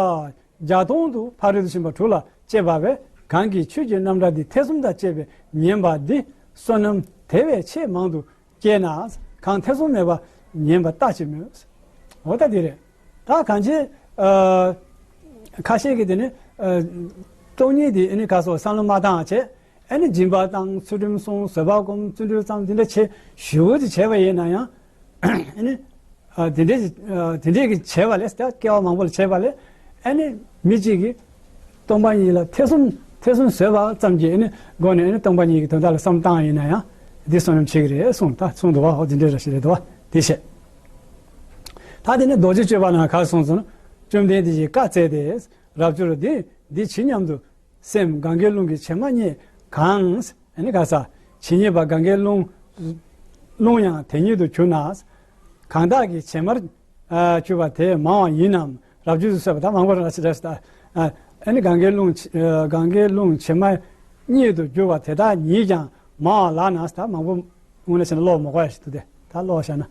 བརྒྱ་སྟོང་དུ་ཕ་རོལ་ཏུ་ཕྱིན་པ་དྲུག་ལ་སྤྱད་པ་བས། གང་གིས་ཆོས་ཀྱི་རྣམ་གྲངས་འདི་ཐེ་ཚོམ་དང་བཅས་པའི་ཉན་པ་འདི་བསོད་ནམས་དེ་བས་ཆེས་མང་དུ་སྐྱེས་ན། གང་ཐེ་ཚོམ་མེད་པར་ཉན་པ་ལྟ་ཅི་སྨོས། འོ་ད་འདི་རེད། ད་གང་ཅི། ཨ། ཁ་ཤས་ཀྱིས་དེ་ནི། ཨ། སྟོང་ཉིད་འདི་ཨ་ནི་ག་སོགས་བསམ་བློ་མ་བཏང་བྱས། ཨ་ནི་སྦྱིན་པ་བཏང་། ཚུལ་ཁྲིམས་སྲུང་། བཟོད་པ་སྒོམ། བརྩོན་འགྲུས་བརྩམས། འདི་འདྲ་བྱས་ཞེ་པོ་ཅིག་བྱས་པ་ཡིན་ན་ཡང་། ཨ་ནི། ཨ། དེ་འདྲས་ཀྱི། ཨ། དེ་འདྲས་ཀྱི་བྱས་པ་ལས། ད་སྐྱེ་བ་མང་པོ་ལ་བྱས་པ་ལས། ཨ་ནི་མི་གཅིག་གིས་སྟོང་པ་ཉིད་ལ་ཐེ་ཚོམ། ཐེ་ཚོམ་ཟོས་པ་ཙམ་གྱིས་ཨ་ནི་སྒོ་ནས་ཨ་ནི་སྟོང་པ་ཉིད་ཀྱི་དོན་དག་ལ་བསམ་བཏང་ཡིན་ན་ཡང་འདི་བསོད་ནམས་ཆེ་གི་རེད་གསུངས། ད་གསུངས་འདུག་བ། འོ་དེ་འདྲས་ར་ཞིག་རེད་འདུག་བ། དེ་བཤད། ད་དེ་ནི་རྡོ་རྗེ་གཅོད་པ་ན་ག་རེ་གསུངས་སོང་ན། བཅོམ་ལྡན་འདས་ཀྱིས་བཀའ་སྩལ་ཏེ། རབ་འབྱོར་འདི་འདི་ཇི་སྙམ་དུ། སེམས་གངྒཱའི་ཀླུང་གི་བྱེ་མ་སྙེད་གང་། ཨ་ནི་ག་ས། ཇི་སྙེད་པ་གངྒཱའི་ཀླུང་། ཀླུང་ཡང་དེ་ཉིད་དུ་གྱུར་ན། གང་དག་གིས་བྱེ་མར། ཨ། གྱུར་པ་དེ་མང་བ་ཡིན་ནམ། རབ་འབྱོར་ཚོས་པ་ད་མང་པོ་རེད་ད། ཨ། ཨ་ནི་གངྒཱའི་ཀླུང་། ཨ། གངྒཱའི་ཀླུང་བྱེ་མ་སྙེད་དུ་གྱུར་པ་དེ་དག་ཉིད་ཀྱང་མང་བ་ལགས་ན། ད་མང་པོ་དངོས་གནས་བྱས་ན་ཀློག་མ་དགོས་ཡ་ཞིག་འདུག་སྟེ། ད་ཀློག་བཞག་ན།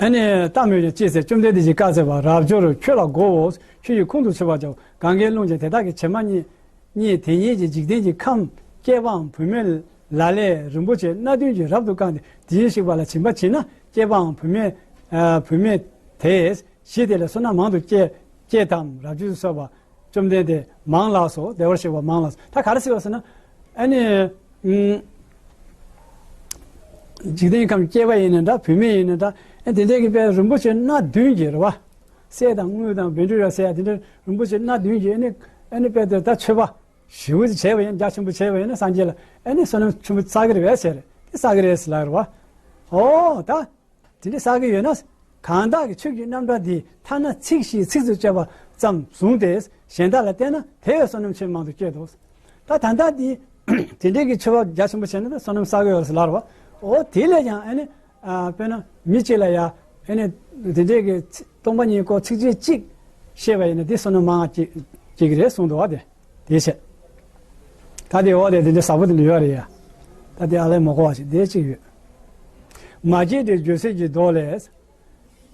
ཨ་ནི་ལྟ་སྨོས་ཀྱང་ཅི་ཟེར། བཅོམ་ལྡན་འདས་ཀྱིས་བཀའ་སྩལ་པ། རབ་འབྱོར་ཁྱོད་ལ་གོ་འོ། ཁྱོད་ཀྱིས་ཁོང་དུ་ཆུད་པར་བྱའོ། གངྒཱའི་ཀླུང་ཆེན་དེ་དག་གི་བྱེ་མ་སྙེད། སྙེད་དེ་ཉིད་ཀྱི་འཇིག་རྟེན་གྱི་ཁམས་སྐྱེས་པའམ་བུད་མེད་ལ་ལས་རིན་པོ་ཆེ་སྣ་བདུན་གྱིས་རབ་ཏུ་བཀང་སྟེ་དེ་བཞིན་གཤེགས་པ་ལ་སྦྱིན་པ་བྱས་ན། སྐྱེས་པའམ་བུད་མེད། ཨ། བུད་མེད་དེས་གཞི་དེ་ལས་བསོད་ནམས་མང་དུ་སྐྱེ། སྐྱེ་དམ། རབ་འབྱོར་ཚོས་པ། བཅོམ་ལྡན་འདས་མང་ལགས་སོ། བདེ་བར་གཤེགས་པ་མང་ལགས་སོ། ད་ག་རེ་ཟེར་བ་ཟེར་ན། ཨ་ནི། ཨུམ། འཇིག་རྟེན་ཁམས་སྐྱེས་པ་ཡིན་ན་འདྲ། བུད་མེད་ཡིན་ན་འདྲ། ཨ། དེ་འདྲའི་གི་དཔེ་རིན་པོ་ཆེ་སྣ་བདུན་གྱིས་རེད་བ། གསེར་དང་དངུལ་དང་བཻ་ཌཱུརྱ་ཟེར་ཡ་དེ་འདྲ་རིན་པོ་ཆེ་སྣ་བདུན་གྱིས་ཨ་ནི། ཨ་ནི་དཔེ་དེ་ད་མཆོད་པ་ཞེ་པོ་ཅིག་བྱས་པ་ཡིན། རྒྱ་ཆེན་པོ་བྱས་པ་ཡིན་ན་སངས་རྒྱས་ལ་ཨ་ནི་བསོད་ནམས་ཆེན་པོ་བསགས་ཀྱི་རེད་པས་ཟེར། དེ་བསགས་ཀྱི་རེད་ཟེར་ལབ་རེད་བ། འོ་ད། དེ་འདྲ་བསགས་ཀྱི་ཡོད་ན། གང་དག་གིས་ཆོས་ཀྱི་རྣམ་གྲངས་འདི་ཐ་ན་ཚིག་བཞིའི་ཚིགས་སུ་བཅད་པ་ཙམ་བཟུང་སྟེ་གཞན་དག་ལ་བསྟན་ན་དེ་བས་བསོད་ནམས་ཆེས་མང་དུ་སྐྱེད་དོ། ད་ད་ལྟ་འདི་དེ་འདྲའི་གི་མཆོད་པ་རྒྱ་ཆེན་པོ་བྱས་ན་ད་བསོད་ནམས་བསགས་ཀྱི་ཡོད་ཟེར་ལབ་རེད་བ། འོ་དེ་ལས་ཀྱང་ཨ་ནི། ཨ། དཔེར་ན་མི་གཅིག་ལ་ཡ་ཨ་ནི་དེ་འདྲའི་གི་སྟོང་པ་ཉིད་སྐོར་ཚིགས་བཅད་གཅིག་བཤད་པ་ཡིན་ན་དེ་བསོད་ནམས་མང་བ་སྐྱེ་སྐྱེ་གི་རེད་གསུངས་འདུག་བ། དེ། དེ་བྱས། ད་དེ་འོག་དེ་དེ་འདྲ་ཟབ་པོ་དེ་འདྲ་ཡོད་རེད་ཡ། ད་དེ་ཨ་ལས་མ་གོ་བ་ཞིག་དེ་གཅིག་ཡོད། མ་སྐྱེས་དགྲའི་འགྱོད་སེལ་གྱི་མདོ་ལས།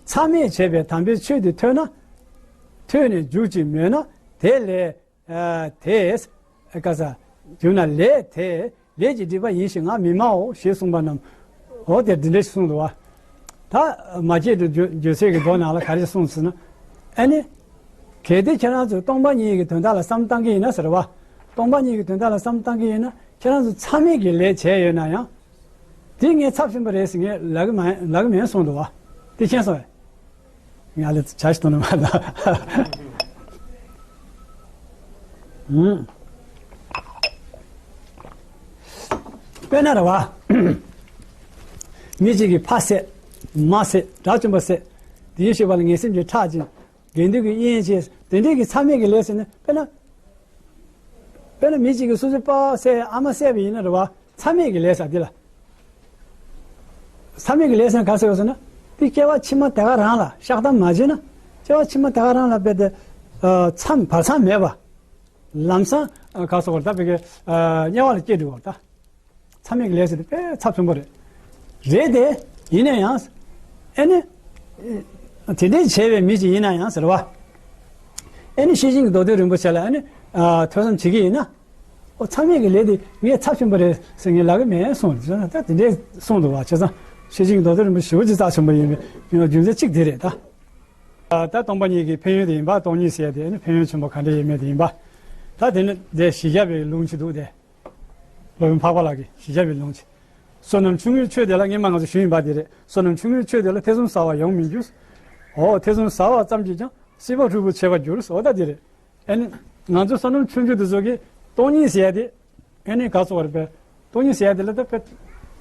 མཚམས་མེད་བྱས་པའི་དམ་པའི་ཆོས་དེ་ཐོས་ན། ཐོས་ནས་འཇུག་ཅིང་མོས་ན་དེ་ལས། ཨ། དེས། ཨ། ག་ས། འཇུག་ན་ལས་དེ། ལས་ཀྱི་སྒྲིབ་པ་ཡིན་ཞེས་ང་མི་སྨྲའོ་ཞེས་གསུངས་པ་རྣམས། འོ་དེ་འདི་འདྲ་ཞིག་གསུངས་འདུག་བ། ད་མ་སྐྱེས་དགྲའི་འགྱོད་འགྱོད་སེལ་གྱི་མདོ་ནང་ལ་ག་རེ་གསུངས་ཟེར་ན། ཨ་ནི། གལ་ཏེ་ཁྱེད་རང་ཚོས་སྟོང་པ་ཉིད་ཀྱི་དོན་དག་ལ་བསམ་བཏང་གི་ཡིན་ན་ཟེར་བ། སྟོང་པ་ཉིད་ཀྱི་དོན་དག་ལ་བསམ་བཏང་གི་ཡིན་ན་ཁྱེད་རང་ཚོ་མཚམས་མེད་ཀྱི་ལས་བྱས་ཡོད་ན་ཡང་། དེ་ངས་ཚབས་ཆེན་པོ་རེད་ཟེར་ངས་ལབ་གི་མ་ལབ་གི་མིན་གསུངས་འདུག་བ། དེ་མཁྱེན་སོང་ངས། ང་ལ་བྱ་ཞིག་གཏོང་ནི་མ་གཏོགས། ཨུམ། དཔེར་ན་རེད་བ། མི་གཅིག་གིས་ཕ་བསད། མ་བསད། དགྲ་བཅོམ་པ་བསད། དེའི་ཤེས་པ་ལ་ངན་སེམས་ཀྱིས་ཁྲག་བྱིན། དགེ་འདུན་གྱིས་དབྱེན་བྱས། དེ་འདྲའི་གི་མཚམས་མེད་ཀྱི་ལས་ཟེར་ན་དཔེར་ན། དཔེར་ན་མི་གཅིག་གིས་སོ་སོའི་པ་བསད། ཨ་མ་བསད་པ་ཡིན་ན་རེད་བ། མཚམས་མེད་ཀྱི་ལས་ཟེར་འདི་ལ། མཚམས་མེད་ཀྱི་ལས་ཟེར་ན་ག་ཟེར་བ་ཟེར་ན། འདི་སྐྱེ་བ་ཕྱི་མ་དེ་ག་རང་ལ་བཤགས་གཏམ་མ་བྱས་ན། སྐྱེ་བ་ཕྱི་མ་དེ་ག་རང་ལ་དཔེ་དེ། ཨ། མཚམས་བར་མཚམས་མེད་པ། ལམ་སང་། ཨ། ག་ཟེར་བ་ད་དཔེ་གི། ཨ། དམྱལ་བ་ལ་སྐྱེ་འགྲོ་བ་ད། མཚམས་མེད་ཀྱི་ལས་ཟེར་དེ་དཔེ་ཚབས་ཆེན་པོ་རེད། རེད་དེ། ཡིན་ན་ཡང་། ཨེ་ནི། དེ་འདྲའི་བྱས་པའི་མི་ཅིག་ཡིན་ན་ཡང་ཟེར་བ། ཨེ་ནི་ཤེར་ཕྱིན་གྱི་མདོ་སྡེ་རིན་པོ་ཆེ་ལ་ཨེ་ནི། ཨ། ཐོས་བསམ་བྱེད་ཀྱི་ཡིན་ན། ཨོ། མཚམས་མེད་ཀྱི་ལས་དེ་ངས་ཚབས་ཆེན་པོ་རེད་ཟེར་ངས་ལབ་གི་མེད་གསུངས། ད་དེ་འདྲའི་གསུངས་འདུག་བ། བྱས་ཙང་ཤེར་ཕྱིན་གྱི་མདོ་སྡེ་རིན་པོ་ཆེ་ཞེ་པོ་ཅིག་རྩ་ཆེན་པོ་ཡིན་པའི་རྒྱུ་མཚན་གཅིག་དེ་རེད་ད། ད་སྟོང་པ་ཉིད་ཀྱི་ཕན་ཡོན་དེ་ཡིན་པ། སྟོང་ཉིད་ཟེར་ཡ་དེ་ཨེ་ནི་ཕན་ཡོན་ཆེན་པོ་ག་འདྲ་ཡིན་མེད་དེ་ཡིན་པ། ད་དེ་ནི་དེ་བཞི་བརྒྱ་པའི་ལུང་ཅིག་འདུག་སྟེ། སློབ་དཔོན་འཕགས་པ་ལགས་ཀྱི་བཞི་བརྒྱ་པའི་ལུང་ཅིག། བསོད་ནམས་ཆུང་ངུའི་ཆོས་དེ་ལ། སྔོན་མ་ང་ཚོ་ཞུས་ཡིན་པ་དེ་རེད། བསོད་ནམས་ཆུང་ངུའི་ཆོས་དེ་ལ་ཐེ་ཚོམ་ཟ་བ་ཡོང་མི་འགྱུར། འོ། ཐེ་ཚོམ་ཟ་བ་ཙམ་གྱིས་ཀྱང་སྲིད་པ་འཁྲུལ་པར་བྱེད་པར་འགྱུར། འོ་ད་དེ་རེད། ཨེ་ནི། ང་ཚོ་བསོད་ནམས་ཆུང་ཆུང་དེ་ཚོ་གིས་སྟོང་ཉིད་ཟེར་ཡ་དེ། ཨེ་ནི་ག་ཟེར་བ་རེད་པས། སྟོང་ཉིད་ཟེར་ཡ་དེ་ལ་ད་དཔེ་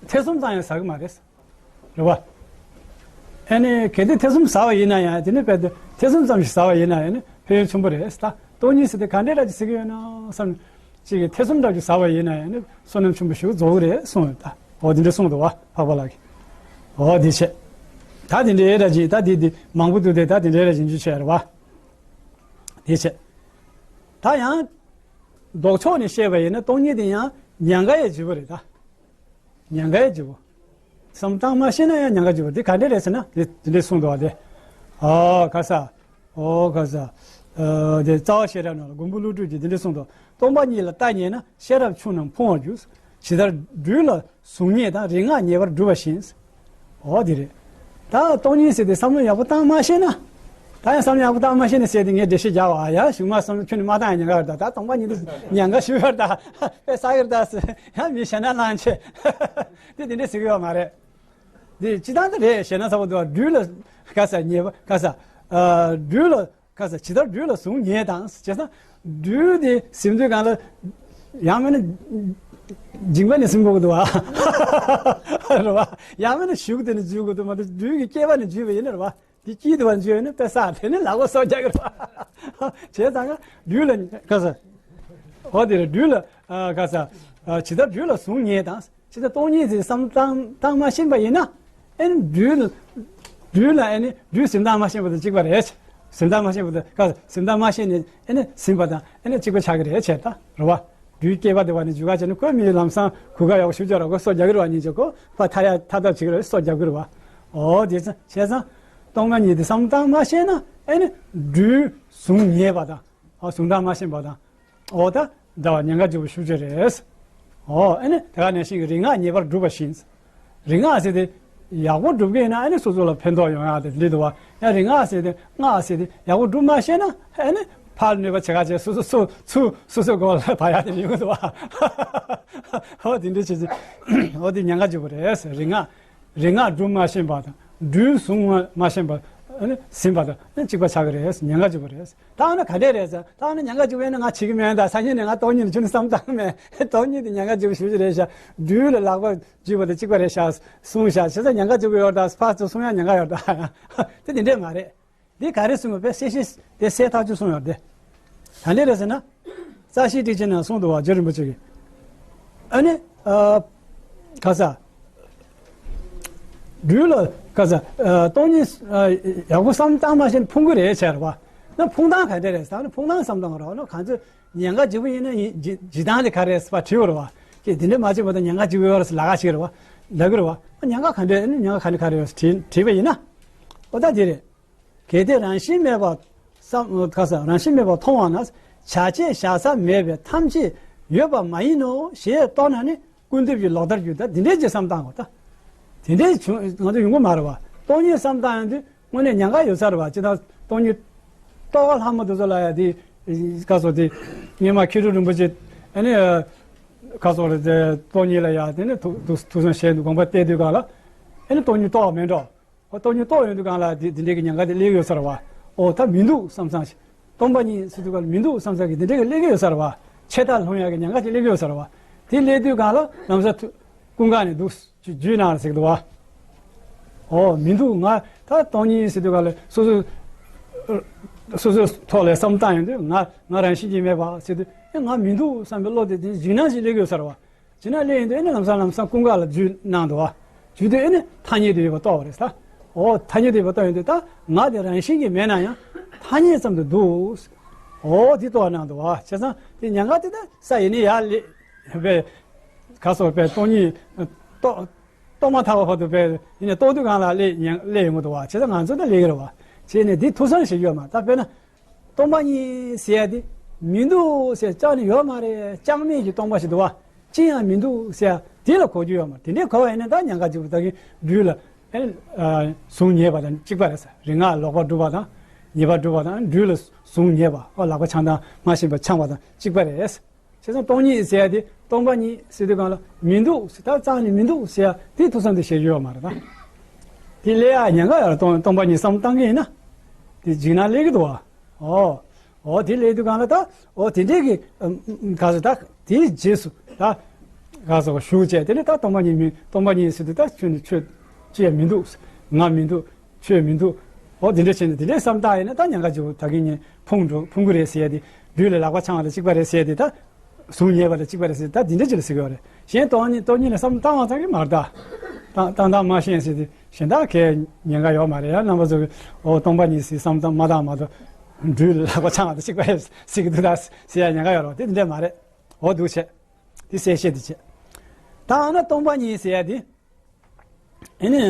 ཐེ་ཚོམ་ཙམ་ཡང་ཟ་གི་མ་རེད། རེད་བ། ཨེ་ནི་གལ་ཏེ་ཐེ་ཚོམ་ཟ་བ་ཡིན་ན་ཡང་། དེ་ནི་དཔེ་དེ་ཐེ་ཚོམ་ཙམ་ཞིག་ཟ་བ་ཡིན་ན་ཡང་ནི་ཕན་ཡོན་ཆེན་པོ་རེད་ད། སྟོང་ཉིད་ཟེར་དེ་ག་འདྲས་འདྲ་ཅིག་ཟེར་གི་ཡོད་ན་བསམ། ཅིག་གིས་ཐེ་ཚོམ་འདྲ་ཅིག་ཟ་བ་ཡིན་ན་ཡང་ནི་བསོད་ནམས་ཆེན་པོ་ཞིག་རྫོགས་ཀྱི་རེད་གསུངས་ཡོད་ད། འོ་དེ་འདྲས་གསུངས་འདུག་བ་འཕགས་པ་ལགས་ཀྱིས། འོ་དེ་བྱས། ད་དེ་འདྲས་འདྲ་ཅིག་ད་དེ་དེ་མང་པོ་འདུག་སྟེ། ད་དེ་འདྲས་འདྲ་ཅིག་འཇུ་བྱས་རེད་བ། དེ་བྱས། ད་ཡང་། ལྡོག་ཕྱོགས་ནས་བཤད་པ་ཡིན་ན་སྟོང་ཉིད་དེ་ཡང་ཉེན་ཁ་ཡི་བརྗིད་པོ་རེད་ད། ཉེན་ཁ་ཡི་བརྗིད་པོ། བསམ་བློ་བཏང་མ་ཤེས་ན་ཡང་ཉེན་ཁ་བརྗིད་པོ་དེ་ག་འདྲས་རེད་ཟེར་ན་དེ་དེ་འདྲས་གསུངས་འདུག་བ་དེ། ཨོ་ག་ས། ཨོ་ག་ས། ཨ་དེ་རྩ་བ་ཤེས་རབ་ནང་ལ་མགོན་པོ་ཀླུ་སྒྲུབ་ཀྱིས་དེ་འདྲས་གསུངས་འདུག་སྟོང་པ་ཉིད་ལ་ལྟ་ཉེས་ན་ཤེས་རབ་ཆུ་རྣམས་ཕུང་བར་འགྱུར། ཇི་ལྟར་སྦྲུལ་ལ་ཟུངས་ཉེས་དང་། རིག་སྔགས་ཉེས་པར་སྒྲུབ་པ་བཞིན། ཨོ་དེ་རེད། ད་སྟོང་ཉིད་ཟེར་དེ་བསམ་བློ་ཡག་པོ་བཏང་མ་ཤེས་ན། ད་ཡང་བསམ་བློ་ཡག་པོ་བཏང་མ་ཤེས་ན་ཟེར་དེ་ངས་འགྲེལ་བཤད་རྒྱག་པ་ཡ་གཞུག་མ་བསམ་བློ་ཁྱོན་ནས་མ་བཏང་ཡང་ཉེན་ཁ་ཡོད་ད། ད་སྟོང་པ་ཉིད་དེ་ཉེན་ཁ་ཞིག་ཡོད་ད། དཔེ་བསགས་ཡོད་ད་ཟེར་ཡང་མི་ཞེད་སྣང་ལངས་བྱས། དེ་དེ་འདྲས་ཟེར་གི་ཡོད་མ་རེད། དེ་སྤྱིར་བཏང་དེ་རེད། ཞེད་སྣང་ཚ་པོ་འདུག་སྦྲུལ་ལ་ག་ས་ཉེས་པ་ག་ས། ཨ་སྦྲུལ་ལ་ག་ས་ཇི་ལྟར་སྦྲུལ་ལ་ཟུངས་ཉེས་དང་ཟེར་ན། སྦྲུལ་དེ་ཟིན་དུས་གང་ལ་ཡང་མིན་ན་མཇིང་པ་ནས་ཟིན་དགོས་ཀྱི་འདུག་བ། རེད་བ། ཡང་མིན་ན་གཞུ་དེ་ནས་འཇུ་དགོས་འདུག་མ་གཏོགས་སྦྲུལ་གྱི་སྐེད་པ་ནས་འཇུས་པ་ཡིན་ན་རེད་བ། དེ་དཀྱིལ་དུ་བ་འཇུས་ཡོད་ན་དཔེ་བསགས་དེ་ནས་ལག་པ་སྲོག་རྒྱག་གི་རེད་བ། བྱས་ཙང་ཀ་སྦྲུལ་ལ་ག་ས། འོ་དེ་རེད། སྦྲུལ་ལ་ཨ་ག་ས། ཨ་ཇི་ལྟར་སྦྲུལ་ལ་ཟུངས་ཉེས་དང་། ཇི་ལྟར་སྟོང་ཉིད་ཟེར་བསམ་བཏང་བཏང་མ་ཤེས་པ་ཡིན་ན། ཨེ་ནི་སྦྲུལ་ལ་སྦྲུལ་ལ་ཨེ་ནི་སྦྲུལ་ཟིན་བཏང་མ་ཤེས་པ་དང་གཅིག་པ་རེད། ཟིན་བཏང་མ་ཤེས་པ་དང་ག་ཟིན་བཏང་མ་ཤེས་ནས་ཨེ་ནི་ཟིན་པ་དང་ཨེ་ནི་གཅིག་པ་ཆགས་ཀྱི་རེད་བྱས་ད་རེད་བ། སྦྲུལ་སྐེད་པ་དེ་བ་ནི་འཇུ་ག་བྱས་ནས་ཁོའི་མིའི་ལམ་སང་གོ་ག་ཡག་ཤུགས་ཀྱང་ར་ཁོ་སྲོག་རྒྱག་གི་རེད་བ། ཉིན་ཅིག་ཁོ་ཕ་ཐ་ཡ་ཐ་ཐབས་བྱེད་ཀྱི་རེད། སྲོག་རྒྱག་གི་རེད་བ། ཨོ་དེ་ཚ་བྱས་ཙང་སྟོང་པ་ཉིད་དེ་བསམ་བཏང་མ་ཤེས་ན་ཨེ་ནི་སྦྲུལ་ཟུངས་ཉེས་པ་དང་། ཨ་ཟུངས་བཏང་མ་ཤེས་པ་དང་། འོ་ད་འདྲ་བ་ཉེན་ཁ་ཆེ་པོ་ཤུགས་ཆེ་རེད། འོ་ཨེ་ནི་དེ་ག་ནང་བཞིན་གྱི་རིག་སྔགས་ཉེས་པར་སྒྲུབ་པ་བཞིན། རིག་སྔགས་ཟེར་དེ་ཡག་པོ་སྒྲུབ་ཀྱི་ཡིན་ན་ཨེ་ནི་སོ་སོ་ལ་ཕན་ཐོགས་ཡོང་ཡག་དེ་འདྲ་འདུག་བ། ཡང་རིག་སྔགས་ཟེར་དེ་སྔགས་ཟེར་དེ་ཡག་པོ་སྒྲུབ་མ་ཤེས་ན་ཨེ་ནི་ཕར་གནོད་པ་བྱེད་ག་བྱས་སོ་སོ་སོ་སོ་སོ་སོ་མགོ་ལ་བབས་ཡག་དེ་ཡོང་གི་འདུག་བ། འོ་དེ་འདྲ་བྱེད་ཚེ་འོ་དེ་ཉེན་ཁ་ཆེ་པོ་རེད། རིག་སྔགས། རིག་སྔགས་སྒྲུབ་མ་ཤེས་པ་དང་། སྦྲུལ་ཟུངས་མ་ཤེས་པ། ཨ་ནི་ཟིན་པ་དང་ཨ་ནི་གཅིག་པ་ཆགས་ཀྱི་རེད། ཉེན་ཁ་ཆེ་པོ་རེད། ད་ཨ་ནི་ག་འདྲས་རེད་ཟེར། ད་ཨ་ནི་ཉེན་ཁ་ཆེ་པོ་ཡིན་ན་ང་བྱེད་ཀྱི་མེད། ད་སང་ཉིན་ནས་ང་སྟོང་ཉིད་ནས་ཁྱོན་ནས་བསམ་བཏང་གི་མེད། སྟོང་ཉིད་དེ་ཉེན་ཁ་ཆེ་པོ་ཞེ་པོ་ཅིག་རེད་ཤག་སྦྲུལ་ལ་ལག་པ་འཇུས་པ་དང་གཅིག་པ་རེད་ཤག་གསུངས་ཤག་བྱས་ཙང་ཉེན་ཁ་ཆེ་པོ་ཡོད་རེད། ད་ཕར་ཚུར་གསུང་ཡག་ཉེན་ཁ་ཡོད་རེད། ད་དེ་དེ་འདྲས་མ་རེད། འདི་ག་རེ་གསུངས་པ་དཔེ་གསལ་བཤད་དེ་གསལ་ཐག་ཆོད་གསུངས་ཡོད་དེ། ད་འདི་རེད་ཟེར་ན། རྩ་ཤེའི་ཊཱིཀ་ཆེན་ནང་གསུངས་འདུག་བ། རྗེ་རིན་པོ་ཆེ་གིས། ཨ་ནི། ཨ། ག་ས། སྦྲུལ་ལ་ག་ས། ཨ་སྟོང་ཉིད། ཨ་ཡག་པོ་བསམ་བཏང་མ་ཤེས་ན་ཕུང་གི་རེད་བྱས་རེད་བ། ན་ཕུང་སྟངས་ག་འདྲ་རེད་ཟེར་ན་ཕུང་སྟངས་བསམ་བཏང་རོགས་ན་གང་ཚོད་ཉེན་ཁ་ཆེ་པོ་ཡིན་ན་ཡིན་འཇིགས་སྟངས་དེ་ག་རེད་ཟེར་བ་དྲིས་པ་རེད་བ། ཁྱེད་དེ་འདྲ་མ་བྱེད་པ་དང་ཉེན་ཁ་ཆེ་པོ་ཡོད་རེད་ཟེར་ལབ་ག་ཞིག་རེད་བ། ལབ་གི་རེད་བ། ཉེན་ཁ་ག་འདྲ་ཡིན་ན་ཉེན་ཁ་ག་འདྲ་ག་རེ་ཡོད་ཟེར་དྲིས་དྲིས་པ་ཡིན་ན། ཨོ་ད་དེ་རེད། གལ་ཏེ་རང་བཞིན་མེད་པར་བསམ་ག་ས་རང་བཞིན་མེད་པར་མཐོང་བ་ན། བྱ་བྱེད་བཞག་ས་མེད་པས་ཐམས་ཅད་ཡོད་པ་མ་ཡིན་ནོ་ཞེས་རྟོགས་ན་ནི་ཀུན་རྫོབ་ཀྱི་ལོག་ལྟར་འགྱུར། ད་དེ་འདྲའི་ཅིག་བསམ་བཏང་དགོས་ད། དེ་འདྲའི་བྱུང་ང་ཚོ་ཡོང་གི་མ་རེད་བ། སྟོང་ཉིད་བསམ་བཏང་ཡོང་དུས་དངོས་གནས་ཉེན་ཁ་ཡོད་ས་རེད་བ། ཅི་ད་སྟོང་ཉིད་རྟོགས་པ་ལྷ་མོ་དེ་ཚོ་ལ་ཡ་དེ་ག་སོ་དེ་སྔོན་མ་མཁས་གྲུབ་རིན་པོ་ཆེ་ཨ་ནི་ག་སོ་རེད་དེ་སྟོང་ཉིད་ལ་ཡ་དེ་ནི་ཐུགས་ཐུགས་སེམས་གཞན་དུ་དགོངས་པ་གཏད་དུས་ག་ལ་ཨ་ནི་སྟོང་ཉིད་རྟོགས་པ་མེད་འགྲོ། ཨོ་སྟོང་ཉིད་རྟོགས་ཡོང་དུས་གང་ལ་དེ་དེ་འདྲའི་གི་ཉེན་ཁ་དེ་སླེབས་ཡོད་ས་རེད་བ། ཨོ་ད་མི་འདུག་བསམ་བསམ་ཞིག་སྟོང་པ་ཉིད་ཟེར་དུས་གང་ལ་མི་འདུག་བསམ་བསམ་གི་དེ་འདྲའི་གི་སླེབས་ཀྱི་ཡོད་ས་རེད་བ། ཆད་ལྟ་ལྷུང་ཡག་གི་ཉེན་ཁ་ཅིག་སླེབས་ཀྱི་ཡོད་ས་རེད་བ། དེ་སླེབས་དུས་གང་ལ་ལམ་སང་ཐུ་ཀུན་དགའ་ནས་འདུག་ཅིག་རྒྱུད་ནང་ལ་ཟེར་གི་འདུག་བ། ཨོ་མི་འདུག་ང་ད་སྟོང་ཉིད་ཟེར་དུས་གང་ལ་སོ་སོ་སོ་སོའི་ཐོག་ལ་བསམ་བཏང་ཡོང་དུས་ང་ང་རང་བཞིན་གྱིས་མེད་པ་ཟེར་དུས་ཨེ་ང་མི་འདུག་བསམ་པའི་བློ་དེ་དེ་འཇིགས་སྣང་ཞིག་སླེབས་ཀྱི་ཡོད་ས་རེད་བ། བྱས་ན་ལས་ཡིན་དུས་ཨེ་ནི་ལམ་སང་ལམ་སང་ཀུན་དགའ་ལ་རྒྱུད་གནང་འདུག་བ། རྒྱུད་དུ་ཨེ་ནི་ཐ་སྙད་དུ་ཡོད་པ་རྟོགས་པ་རེད་ས། འོ་ཐ་སྙད་དུ་ཡོད་པ་རྟོགས་ཡོང་དུས་ད་ང་དེ་རང་བཞིན་གྱིས་མེད་ན་ཡང་ཐ་སྙད་ཙམ་དུ་འདུག་འོ་དེ་རྟོགས་གནང་འདུག་བ། བྱས་ཙང་དེ་ཉེན་ཁ་དེ་ད་ས་ཡིན་ནི་ཡར་སླེབས་པས། ག་སོགས་པས་སྟོང་ཉིད་རྟོགས་རྟོགས་མ་ཐག་པ་བར་དུ་པས་ཡིན་ནས་རྟོགས་དུས་གང་ལ་སླེབས་ཉེན་སླེབས་ཡོང་གི་འདུག་བ། བྱས་ཙང་ང་ཚོ་ད་སླེབས་ཀྱི་རེད་བ། བྱས་ནས་འདི་ཐུགས་བསམ་བཞེས་རྒྱུ་ཡོད་མ་རེད། ད་དཔེར་ན། སྟོང་པ་ཉིད་ཟེར་ཡ་དེ་མི་འདུག་ཟེར་ཅང་ནི་ཡོད་མ་རེད། ཅང་མེད་ཀྱི་སྟོང་པ་ཞིག་འདུག་བ། ཅི་ཡང་མི་འདུག་ཟེར་ཡ་དེ་ལ་གོ་རྒྱུ་ཡོད་མ་རེད། དེ་འདྲའི་གོ་བ་ཡིན་ན་ད་ཉེན་ཁ་ཆེ་པོ་ད་གིན་སྦྲུལ་ལ་ཨེ་ཟུངས་ཉེས་པ་དང་གཅིག་པ་རེད་ཟེར། རིག་སྔགས་ལོག་པར་སྒྲུབ་པ་དང་ཉེས་པར་སྒྲུབ་པ་དང་སྦྲུལ་ལ་ཟུངས་ཉེས་པ། ཨོ་ལག་པ་འཆང་དང་མ་ཤེས་པ་འཆང་བ་དང་གཅིག་པ་རེད། བྱས་ཙང་སྟོང་ཉིད་ཟེར་ཡ་དེ་སྟོང་པ་ཉིད་ཟེར་དུས་གང་ལ་མི་འདུག་ཟེར་ད་རྩ་ནས་མི་འདུག་ཟེར་ཡ་དེ་ཐུགས་བསམ་དེ་བཞེས་རྒྱུ་ཡོད་མ་རེད་ད། དེ་སླེབས་ཡ་ཉེན་ཁ་ཡོད་རེད། སྟོང་སྟོང་པ་ཉིད་བསམ་བཏང་གི་ཡིན་ན། དེ་འཇིགས་སྣང་སླེབས་ཀྱི་འདུག་བ། ཨོ། ཨོ་དེ་སླེབས་དུས་གང་ལ་ད། ཨོ་དེ་འདྲས་ཀྱི་ག་ཟེར་ད་དེའི་རྗེས་སུ་ད་ག་ཟེར་བ་ཞུགས་བྱས་དེ་ནས་ད་སྟོང་པ་ཉིད་མིན་སྟོང་པ་ཉིད་ཟེར་དུས་ད་ཁྱོད་ནི་ཁྱོད་ཅི་ཡང་མི་འདུག་ང་མི་འདུག་ཁྱོད་མི་འདུག་ཨོ་དེ་འདྲས་བྱས་ནས་དེ་འདྲས་བསམ་བཏང་ཡིན་ན་ད་ཉེན་ཁ་ཆེ་པོ་ད་གིན་ཉིན་ཕུང་འགྲོ་ཕུང་གི་རེད་ཟེར་ཡ་དེ་ སྦྲུལ་ལ་ལག་པ་འཆང་བ་དང་གཅིག་པ་རེད་ཟེར་ཏེ། ད་གཟུགས་ཉེས་པ་དང་གཅིག་པ་རེད་ཟེར་ཏེ། ད་འདི་འདྲ་ཅིག་ལ་ཟེར་གི་ཡོད་རེད། གཞན་སྟོང་ཉིད་སྟོང་ཉིད་ལ་བསམ་བློ་བཏང་བ་ཙམ་གྱིས་མ་རེད་ད། བཏང་བཏང་བཏང་མ་ཤེས་ཟེར་ཏེ་གཞན་དག་གས་ཉེན་ཁ་ཡོད་མ་རེད། ཡང་རྣམ་པ་ཚོ་གིས་འོ་སྟོང་པ་ཉིད་ཟེར་བསམ་བློ་མ་བཏང་མ་གཏོགས་སྦྲུལ་ལ་ལག་པ་འཆང་བ་དང་གཅིག་པ་རེད་ཟེར་གི་འདུག་ད་ཟེར་ཡ་ཉེན་ཁ་ཡོད་རེད། དེ་འདི་འདྲ་མ་རེད། འོ་འདུག་བྱས། དེ་གསལ་བཤད་དེ་བྱས། ད་ཨ་ན་སྟོང་པ་ཉིད་ཟེར་ཡ་དེ། ཨེ་ནི།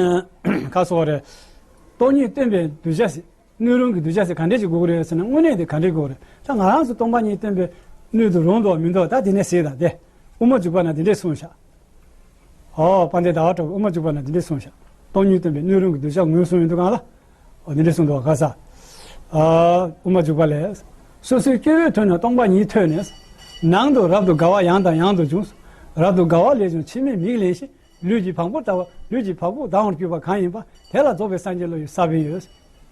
ག་སོགས་རེད། སྟོང་ཉིད་སྟོན་པའི་གདུལ་བྱ་ཟེར། སྣོད་རུང་གི་གདུལ་བྱ་ཟེར་ག་འདྲས་ཅིག་དགོས་ཀྱི་རེད་ཟེར་ན། དངོས་གནས་དེ་ག་འདྲས་དགོས་ཀྱི་རེད། ད་ང་རང་ཚོ་སྟོང་པ་ཉིད་སྟོན་པའི་སྣོད་དུ་རུང་འདུག་མི་འདུག་ད་དེ་ནས་ཟེར་ད་དེ། དབུ་མ་འཇུག་པ་ན་དེ་འདྲས་གསུངས་ཤག་འོ་དཔལ་ལྡན་ཟླ་བ་གྲགས་པས་དབུ་མ་འཇུག་པ་ན་དེ་འདྲས་གསུངས་ཤག་སྟོང་ཉིད་སྟོན་པའི་སྣོད་རུང་གི་གདུལ་བྱ་ངོས་བཟུང་ཡོང་དུས་གང་ལ། འོ་དེ་འདྲས་གསུངས་འདུག་ག་ས། ཨ། དབུ་མ་འཇུག་པ་ལས། སོ་སོའི་སྐྱེ་བོའི་དོན་ན་སྟོང་པ་ཉིད་ཐོས་ནས། ནང་དུ་རབ་ཏུ་དགའ་བ་ཡང་དང་ཡང་དུ་འབྱུང་། རབ་ཏུ་དགའ་བ་ལས་བྱུང་མཆི་མས་མིག་བརླན་ཞིང་། ལུས་ཀྱི་བ་སྤུ་ལྟ་བུ་ལུས་ཀྱི་བ་སྤུ་ལྡང་བར་གྱུར་པ་གང་ཡིན་པ། དེ་ལ་རྫོགས་པའི་སངས་རྒྱས་བློ་ཡི་ས་བོན་ཡོད།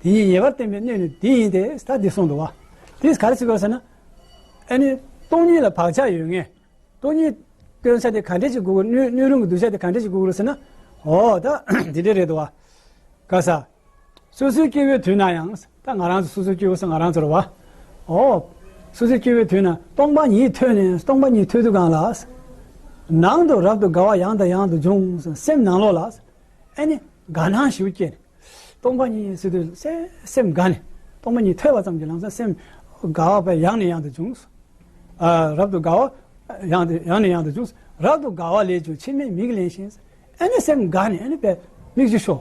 དེ་ཉིད་ཉེ་བར་བསྟན་པའི་སྣོད་ནི་འདི་ཡིན་ཏེ། ད་འདི་གསུངས་འདུག་བ། དེས་ག་རེ་ཟེར་དགོས་ཟེར་ན། ཨ་ནི། སྟོང་ཉིད་ལ་བག་ཆགས་ཡོད་མཁན། སྟོང་ཉིད་སྟོན་ས་དེ་ག་འདྲས་ཅིག་དགོས་ཀྱི། སྣོད་སྣོད་རུང་གི་གདུལ་བྱ་དེ་ག་འདྲས་ཅིག་དགོས་ཀྱི་རེད་ཟེར་ན། འོ་ད་འདི་འདྲས་རེད་འདུག་བ། ག་ས། སོ་སོའི་སྐྱེ་བོའི་དུས་ན་ཡང་། ད་ང་རང་ཚོ་སོ་སོའི་སྐྱེ་བོ་ཟེར་ང་རང་ཚོ་རེད་བ། འོ། སོ་སོའི་སྐྱེ་བོའི་དུས་ན་སྟོང་པ་ཉིད་ཐོས་ནས། སྟོང་པ་ཉིད་ཐོས་དུས་གང་ལ། ནང་དུ་རབ་ཏུ་དགའ་བ་ཡང་དང་ཡང་དུ་འབྱུང་། སེམས་ནང་ལོགས་ལ། ཨ་ནི། དགའ་སྣང་ཞིག་སྐྱེས་ནས། སྟོང་པ་ཉིད་ཟེར་དུས་སེ་སེམས་དགའ་ནས། སྟོང་པ་ཉིད་ཐོས་པ་ཙམ་གྱིས་ལམ་སང་སེམས་དགའ་བ་ཡང་ནས་ཡང་དུ་འབྱུང་། ཨ། རབ་ཏུ་དགའ་བ་ཡང་དུ་ཡང་ནས་ཡང་དུ་འབྱུང་། རབ་ཏུ་དགའ་བ་ལས་བྱུང་མཆི་མས་མིག་བརླན་ཞིང་། ཨ་ནི་སེམས་དགའ་ནས་ཨ་ནི་དཔེ་མིག་ཆུ་ཤོར།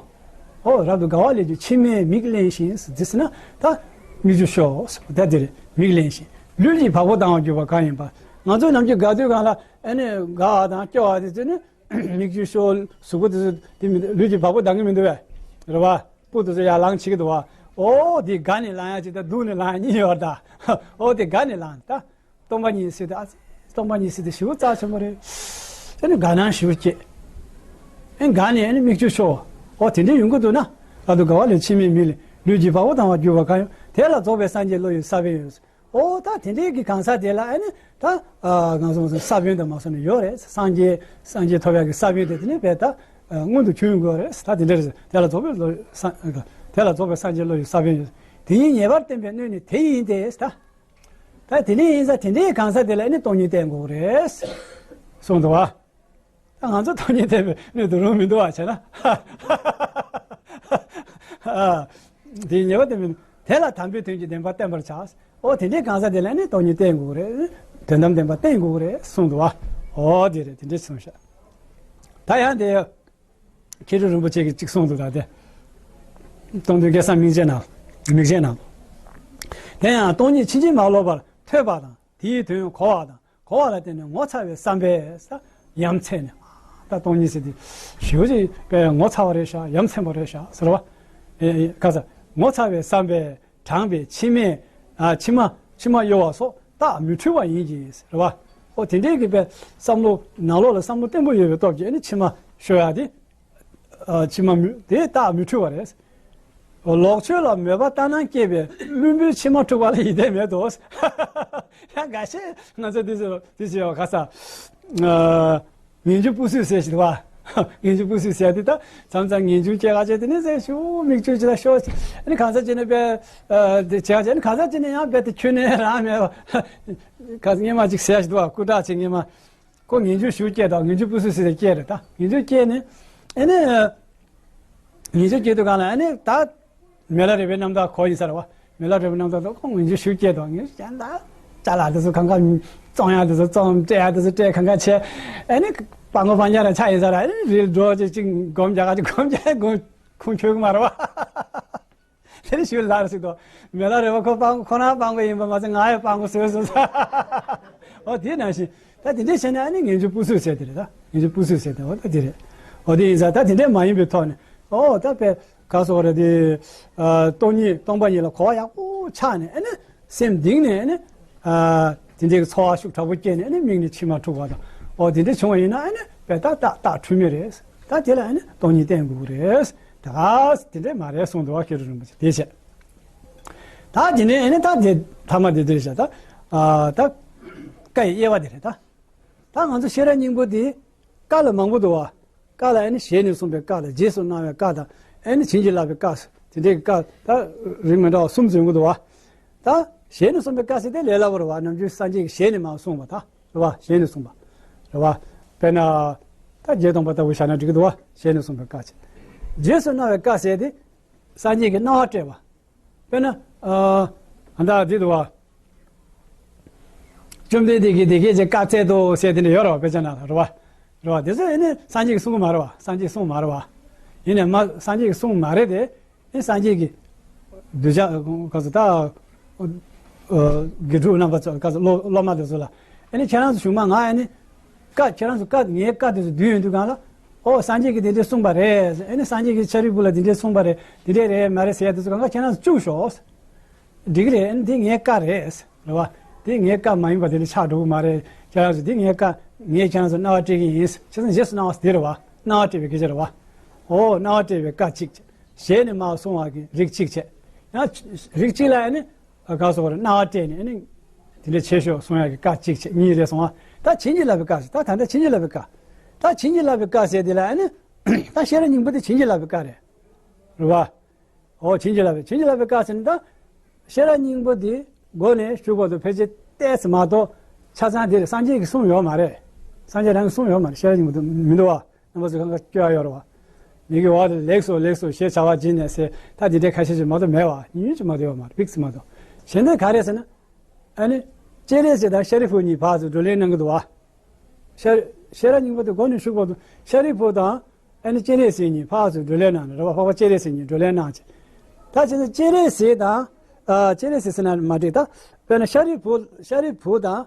ཨོ་རབ་ཏུ་དགའ་བ་ལས་བྱུང་མཆི་མས་མིག་བརླན་ཞིང་། ཟེར་ན་ད་མིག་ཆུ་ཤོར། ད་དེ་རེད། མིག་བརླན་ཞིང་། ལུས་ཀྱི་བ་སྤུ་ལྡང་བར་གྱུར་པ་གང་ཡིན་པ། ང་ཚོ་ནམ་རྒྱུན་དགའ་དུས་གང་ལ་ཨ་ནི་དགའ་བ་དང་སྐྱོ་བ་དེ་ཚོ་ནི། མིག་ཆུ་ཤོར། གཟུགས་པོ་དེ་ཚོ་དེ་མི་ལུས་ཀྱི་བ་སྤུ་ལྡང་གི་མི་འདུག་བས། རེད་བ། སྤུ་དེ་ཚོ་ཡར་ལངས་བྱེད་ཀྱི་འདུག་བ། ཨོ་དེ་དགའ་ནས་ལངས་ཡ་གཅིག་དང་སྡུག་ནས་ལངས་ཡ་གཉིས་ཡོད་ད། ཨོ་དེ་དགའ་ནས་ལངས་ད། སྟོང་པ་ཉིད་ཟེར་དུས་ཨ་ཙི། སྟོང་པ་ཉིད་ཟེར་དུས་ཞེ་པོ་རྩ་ཆེན་པོ་རེད། དེ་ནི་དགའ་སྣང་ཞེ་པོ་སྐྱེས། ཨེ་དགའ་ནས་ཨེ་ནི་མིག་ཆུ་ཤོར། ཨོ་དེ་འདྲའི་ཡོང་གི་འདུག་ན། རབ་ཏུ་དགའ་བ་ལས་མཆི་མས་མིག་བརླན། ལུས་ཀྱི་བ་སྤུ་ལྡང་བར་གྱུར་པ་གང་ཡིན། དེ་ལ་རྫོགས་པའི་སངས་རྒྱས་བློ་ཡི་ས་བོན་ཡོད། ཨོ་ད་དེ་འདྲའི་གི་གང་ཟག་དེ་ལ་ཨེ་ནི་ད་ཨ་ང་ཚོ་ས་བོན་དུ་མ་སོང་ནས་ཡོད་རེད། སངས་རྒྱས་སངས་རྒྱས་ཐོབ་ཡག་གི་ས་བོན་དེ་དེ་ནི་བས་ད་ཨ་སྔོན་དུ་བྱུང་དགོས་རེད། ད་དེ་འདྲ་རེད། དེ་ལ་རྫོགས་པའི་བློ་ས་དེ་ལ་རྫོགས་པའི་སངས་རྒྱས་བློ་ཡི་ས་བོན་ཡོད། དེ་ཉིད་ཉེ་བར་བསྟན་པའི་སྣོད་ནི་དེ་ཡིན་ཏེ། ད་ད་དེ་འདྲའི་ཡིན་ས་དེ་འདྲའི་གང་ཟག་དེ་ལ་ཨེ་ནི་སྟོང་ཉིད་བསྟན་དགོས་རེད་གསུངས་འདུག་བ། ད་ང་ཚོ་སྟོང་ཉིད་བསྟན་པའི་སྣོད་དུ་རུང་མི་འདུག་བ་བྱས་ན། ཨ། དེ་ཉེ་བར་བསྟན་པའི་དེ་ལ་དམ་པའི་དོན་གྱི་བདེན་པ་བསྟན་པར་བྱ། ཨོ་དེ་འདྲའི་གང་ཟག་དེ་ལ་ནི་སྟོང་ཉིད་བསྟན་དགོས་རེད། དོན་དམ་བདེན་པ་བསྟན་དགོས་རེད་གསུངས་འདུག་བ། ཨོ་དེ་རེད། དེ་འདྲས་གསུངས་ཤག་ད་ཡང་དེ། མཁས་གྲུབ་རིན་པོ་ཆེ་གིས་གཅིག་གསུངས་འདུག་ད་དེ། སྟོང་ཐུན་སྐལ་བཟང་མིག་འབྱེད་ནང་། མིག་འབྱེད་ནང་། དེ་ཡང་སྟོང་ཉིད་ཕྱིན་ཅི་མ་ལོག་པར་ཐོས་པ་དང་། དེའི་དོན་གོ་བ་དང་། གོ་བ་ལ་བརྟེན་ནས་ངོ་ཚ་བའི་བསམ་པས་ཡ་མཚན་ནས། ད་སྟོང་ཉིད་ཟེར་དུས་ཞེ་པོ་ཅིག་དཔེ་ངོ་ཚ་བ་རེད་ཤག་ཡ་མཚན་པ་རེད་ཤག་ཟེར་བ། ཨེ་ཨེ་ག་ས། ངོ་ཚ་བའི་བསམ་པས་དྲངས་པའི་མཆི་མས། ཨ་མཆི་མ་མཆི་མ་གཡོ་བ་སོགས་རྟགས་མི་འཁྲུལ་བ་ཡིན་གྱི་ཟེར་བ། ཨོ་དེ་འདྲའི་གི་དཔེ་བསམ་བློ་ནང་ལོགས་ལ་བསམ་བློ་བརྟན་པོ་ཡོད་པའི་སྟོབས་ཀྱིས་ཨ་ནི་མཆི་མ་གཡོ་ཡ་དེ། ཨ་མཆི་མ་མི་དེ་རྟགས་མི་འཁྲུལ་བ་རེད། ལོག་ཆོས་ལ་མོས་པ་ལྟར་སྣང་སྐྱེས་པའི་བླུན་པོའི་མཆི་མ་འཁྲུགས་པ་ལ་ཡིད་བརྟན་མེད་དོ། ཡང་འགའ་ཤས་ང་ཚོ་དུས་ཚོད་དུས་ཚོད་ཡོད་ག་ས། ཨ་ངན་སྐྱུག་སྤུ་སུས་ཟེར་ཞིག་འདུག་བ། ངན་སྐྱུག་སྤུ་སུས་ཟེར་དེ་ད་མཚམས་མཚམས་ངན་སྐྱུག་སྐྱེ་ག་བྱས་དེ་ནས་ཟེར་ཞུ་མིག་ཆུ་ཅི་ལ་ཤོར། ཨ་ནི་གང་ཟག་ཅིག་ནས་དཔེ་ཨ་དེ་བྱས་བྱས་ཨ་ནི་གང་ཟག་ཅིག་ནས་ཡང་དཔེ་དེ་ཁྱོན་ནས་རང་མེད་པ། ག་སྔས་མ་ཅིག་ཟེར་ཞིག་འདུག་བ། སྐུ་དྲག་ཅིག་སྔས་མ། ཁོ་ངན་སྐྱུག་ཞེ་པོ་སྐྱེས་དང་། ངན་སྐྱུག་སྤུ་སུ་སུ་དེ་སྐྱེས་རེད་ད། ངན་སྐྱུག་སྐྱེས་ནས་ཨེ་ནས་ངན་སྐྱུག་སྐྱེས་དུས་གང་ལ་ཨེ་ནས་ད་མི་ལ་རས་པའི་རྣམ་ཐར་གོ་ཡིན་ས་རེད་བ། མི་ལ་རས་པའི་རྣམ་ཐར་དུ་ཁོ་ངན་སྐྱུག་ཞེ་པོ་སྐྱེས་དང་། ངན་སྐྱུག་ད་ཅ་ལག་དེ་ཚོ་གང་ག་བཙོང་ཡ་དེ་ཚོ་བཙོང་། སྤྲད་ཡ་དེ་ཚོ་སྤྲད། གང་ག་བྱས་ཨེ་ནས་སྤྲང་པོ་སྤྲང་རྒྱག་ར་ཆགས་ཡིན་ས་རེད། ཨེ་ནས་རིལ་འགྲོ་ཅིག་ཅིག་སྒོམ་རྒྱག་ག་ཅིག་སྒོམ་རྒྱག་སྒོམ་ཁུངས་འཁྱོལ་གི་མ་རེད་བ། དེ་ནི་ཞུ་ལར་ཞིག་ཏུ་མི་ལ་རས་པ་ཁོ་སྤྲང་ཁོ་རང་སྤྲང་པོ་ཡིན་པ་མ་ཟད་ང་ཡང་སྤྲང་པོ་བཟོས་སོང་ས། འོ་དེ་ནང་བཞིན་ད་དེ་འདྲས་བྱས་ན་ཨ་ནི་ངན་སྐྱུག་སྤུ་སུས་ཟེར་དེ་རེད་ད། ངན་སྐྱུག་སྤུ་སུས་ཟེར་དེ་འོ་ད་དེ་རེད། འོ་དེ་ཡིན་ཙང་ད་དེ་འདྲས་མ་ཡིན་པའི་ཐོག་ནས་འོ་ད་དཔེ་ག་སོགས་རེད་དེ། ཨ་སྟོང་ཉིད་སྟོང་པ་ཉིད་ལ་གོ་བ་ཡག་པོ་ཆགས་ནས་ཨ་ནི་སེམས་གཏིང་ནས་ཨ་ནི་ཨ་དེ་འདྲས་ཀྱི་ཚོར་བ་ཤུགས་དྲག་པོ་སྐྱེས་ནས་ཨ་ནི་མིག་ནས་མཆི་མ་འཁྲུག་པ་དང་། འོ་དེ་འདྲས་བྱུང་བ་ཡིན་ན་ཨ་ནི་དཔེ་ད་རྟགས་རྟགས་འཁྲུལ་མེད་རེད། ད་དེ་ལ་ཨ་ནི་སྟོང་ཉིད་བསྟན་དགོས་ཀྱི་རེད། ད་དེ་འདྲས་མ་རེད་གསུངས་འདུག་བ། མཁས་གྲུབ་རིན་པོ་ཆེ་དེ་བྱས། ད་དེ་ནས་ཨ་ནི་ད་དེ་ཐ་མ་དེ་དེ་བྱས་ད། ཨ་ད་བཀའ་ཡི་དབྱེ་བ་དེ་རེད་ད། ད་ང་ཚོ་ཤེས་རབ་སྙིང་པོ་དེ་བཀའ་ལ་མང་པོ་འདུག་བ། བཀའ་ལ་ཨ་ནི་ཞལ་ནས་གསུངས་པའི་བཀའ་དང་། རྗེས་སུ་གནང་བའི་བཀའ་དང་། ཨ་ནི་བྱིན་གྱིས་བརླབས་པའི་བཀའ། དེ་འདྲའི་བཀའ་ད་རིགས་མི་འདྲ་བ་གསུམ་ཡོང་གི་འདུག་བ། ད་ ཞལ་ནས་གསུངས་པའི་བཀའ་ཟེར་དེ་ལས་སླ་པོ་རེད་བ། ནམ་རྒྱུན་སངས་རྒྱས་ཀྱིས་ཞལ་ནས་མར་གསུངས་པ་དང་རེད་བ། ཞལ་ནས་གསུངས་པ་རེད་བ། དཔེར་ན་ད་བརྒྱད་སྟོང་པ་ལྟ་བུ་བཞག་ན་འགྲིག་གི་འདུག་བ། ཞལ་ནས་གསུངས་པའི་བཀའ་ཅིག་རྗེས་སུ་གནང་བའི་བཀའ་ཟེར་དེ་སངས་རྒྱས་ཀྱིས་གནང་བ་སྤྲད་པ། དཔེར་ན། ཨ་ད་འདི་འདུག་བ། བཅོམ་ལྡན་འདས་ཀྱིས་འདི་སྐད་ཅེས་བཀའ་སྩལ་ཏོ་ཟེར་དེ་འདྲ་ཡོད་རེད་བ། དཔེ་ཆ་ནང་ལ་རེད་བ། རེད་བ། དེ་ཚོ་ཨེ་ནི་སངས་རྒྱས་ཀྱིས་གསུངས་གི་མ་རེད་བ། སངས་རྒྱས་ཀྱིས་གསུངས་མ་རེད་བ། ཡིན་ནའི་མ་སངས་རྒྱས་ཀྱིས་གསུངས་མ་རེད་དེ། ཨེ་སངས་རྒྱས་ཀྱིས་གདུལ་བྱ་ག་ཚོད་ད། དགེ་ཕྲུག་རྣམ་པ་ཚོ་ག་ཚོད་སློབ་སློབ་མ་དེ་ཚོ་ལ། ཨེ་ནི་ཁྱེད་རང་ཚོ་གཞུག་མ་ང་ཨེ་ནི། བཀའ་ཁྱེད་རང་ཚོ་བཀའ་ངའི་བཀའ་དེ་ཚོ་བསྡུས་ཡོང་དུས་སྒང་ལ། ཨོ་སངས་རྒྱས་ཀྱིས་དེ་འདྲས་གསུངས་པ་རེད། ཨེ་ནི་སངས་རྒྱས་ཀྱིས་ཤཱ་རིའི་བུ་ལ་དེ་འདྲས་གསུངས་པ་རེད། དེ་འདྲས་རེད་མ་རེད་ཟེར་ཡ་དེ་ཚོ་སྒང་ག་ཁྱེད་རང་ཚོ་བཅུག་ཤོག་འགྲིག་གི་རེད། ཨེ་ནི་དེ་ངའི་བཀའ་རེད། རེད་བ། དེ་ངའི་བཀའ་མ་ཡིན་པ་དེ་འདྲས་ཆགས་འགྲོ་གི་མ་རེད། ཁྱེད་རང་ཚོ་དེ་ངའི་བཀའ་ངས་ཁྱེད་རང་ཚོ་གནང་བ་སྤྲད་ཀྱི་ཡིན། བྱས་ཙང་རྗེས་སུ་གནང་བ་དེ་རེད་བ། གནང་བ་སྤྲད་པའི་སྐད་ཆ་རེད་བ། ཨོ་གནང་བ་སྤྲད་པའི་བཀའ་གཅིག་བྱས། ཞལ་ནས་མར་གསུངས་པ་གི་རིགས་གཅིག་བྱས། ཡང་རིགས་གཅིག་ལ་ཨེ་ནི། ག་སོགས་རེད། གནང་བ་སྤྲད་ནས་ཨེ་ནི། དེ་འདྲ་བྱེད་ཤོག་གསུང་ཡག་གི་བཀའ་གཅིག་བྱས། གཉིས་རེད་སོང་བ། ད་བྱིན་གྱིས་བརླབས་པའི་བཀའ་ཟེར། ད་ད་ལྟ་བྱིན་གྱིས་བརླབས་པའི་བཀའ། ད་བྱིན་གྱིས་བརླབས་པའི་བཀའ་ཟེར་དེ་ལ་ཨེ་ནི། ད་ཤེས་རབ་སྙིང་པོ་དེ་བྱིན་གྱིས་བརླབས་པའི་བཀའ་རེད། རེད་བ། ཨོ་བྱིན་གྱིས་བརླབས་པའི་བྱིན་གྱིས་བརླབས་པའི་བཀའ་ཟེར་ན་ད། ཤེས་རབ་སྙིང་པོ་དེ་མགོ་ནས་མཇུག་བར་དུ་ཕལ་ཆེར་ཏོག་ཙམ་མ་གཏོགས་ཆ་ཚང་དེ་རེད། སངས་རྒྱས་ཀྱིས་གསུངས་ཡོད་མ་རེད། སངས་རྒྱས་རང་གིས་གསུངས་ཡོད་མ་རེད། ཤེས་རབ་སྙིང་པོ་དེ་མི་འདུག་བ། རྣམ་པ་ཚོ་གང་ག་སྐྱོ་ཡ་ཡོད་རེད་བ། མི་གི་འོག་ལ་ལེགས་སོ་ལེགས་སོ་ཞེས་བྱ་བ་བྱིན་ནས་ཟེར་ད་འདི་འདྲའི་ཁ་ཤས་ཤིག་མ་གཏོགས་མེད་བ། ཉུང་ཉུང་ཅིག་མ་གཏོགས་ཡོད་མ་རེད། ཕིག་ཙམ་མ་གཏོགས། གཞན་དོན་ག་རེ་ཟེར་ན། ཨ་ནི། སྤྱན་རས་གཟིགས་དང་ཤཱ་རིའི་བུ་གཉིས་ཕར་ཚུར་བགྲོ་གླེང་གནང་གི་འདུག་བ། ཤཱ་ཤེས་རབ་སྙིང་པོ་དེ་མགོ་ནས་མཇུག་བར་དུ་ཤཱ་རིའི་བུ་དང་། ཨ་ནི་སྤྱན་རས་གཟིགས་གཉིས་ཕར་ཚུར་བགྲོ་གླེང་གནང་ནས་རེད་བ། འཕགས་པ་སྤྱན་རས་གཟིགས་གཉིས་བགྲོ་གླེང་གནང་བྱས། ད་བྱས་ན་སྤྱན་རས་གཟིགས་དང་། ཨ་སྤྱན་རས་གཟིགས་ཟེར་ན་མ་འགྲིག་ད། དཔེར་ན་ཤཱ་རིའི་བུ་ཤཱ་རིའི་བུ་དང་།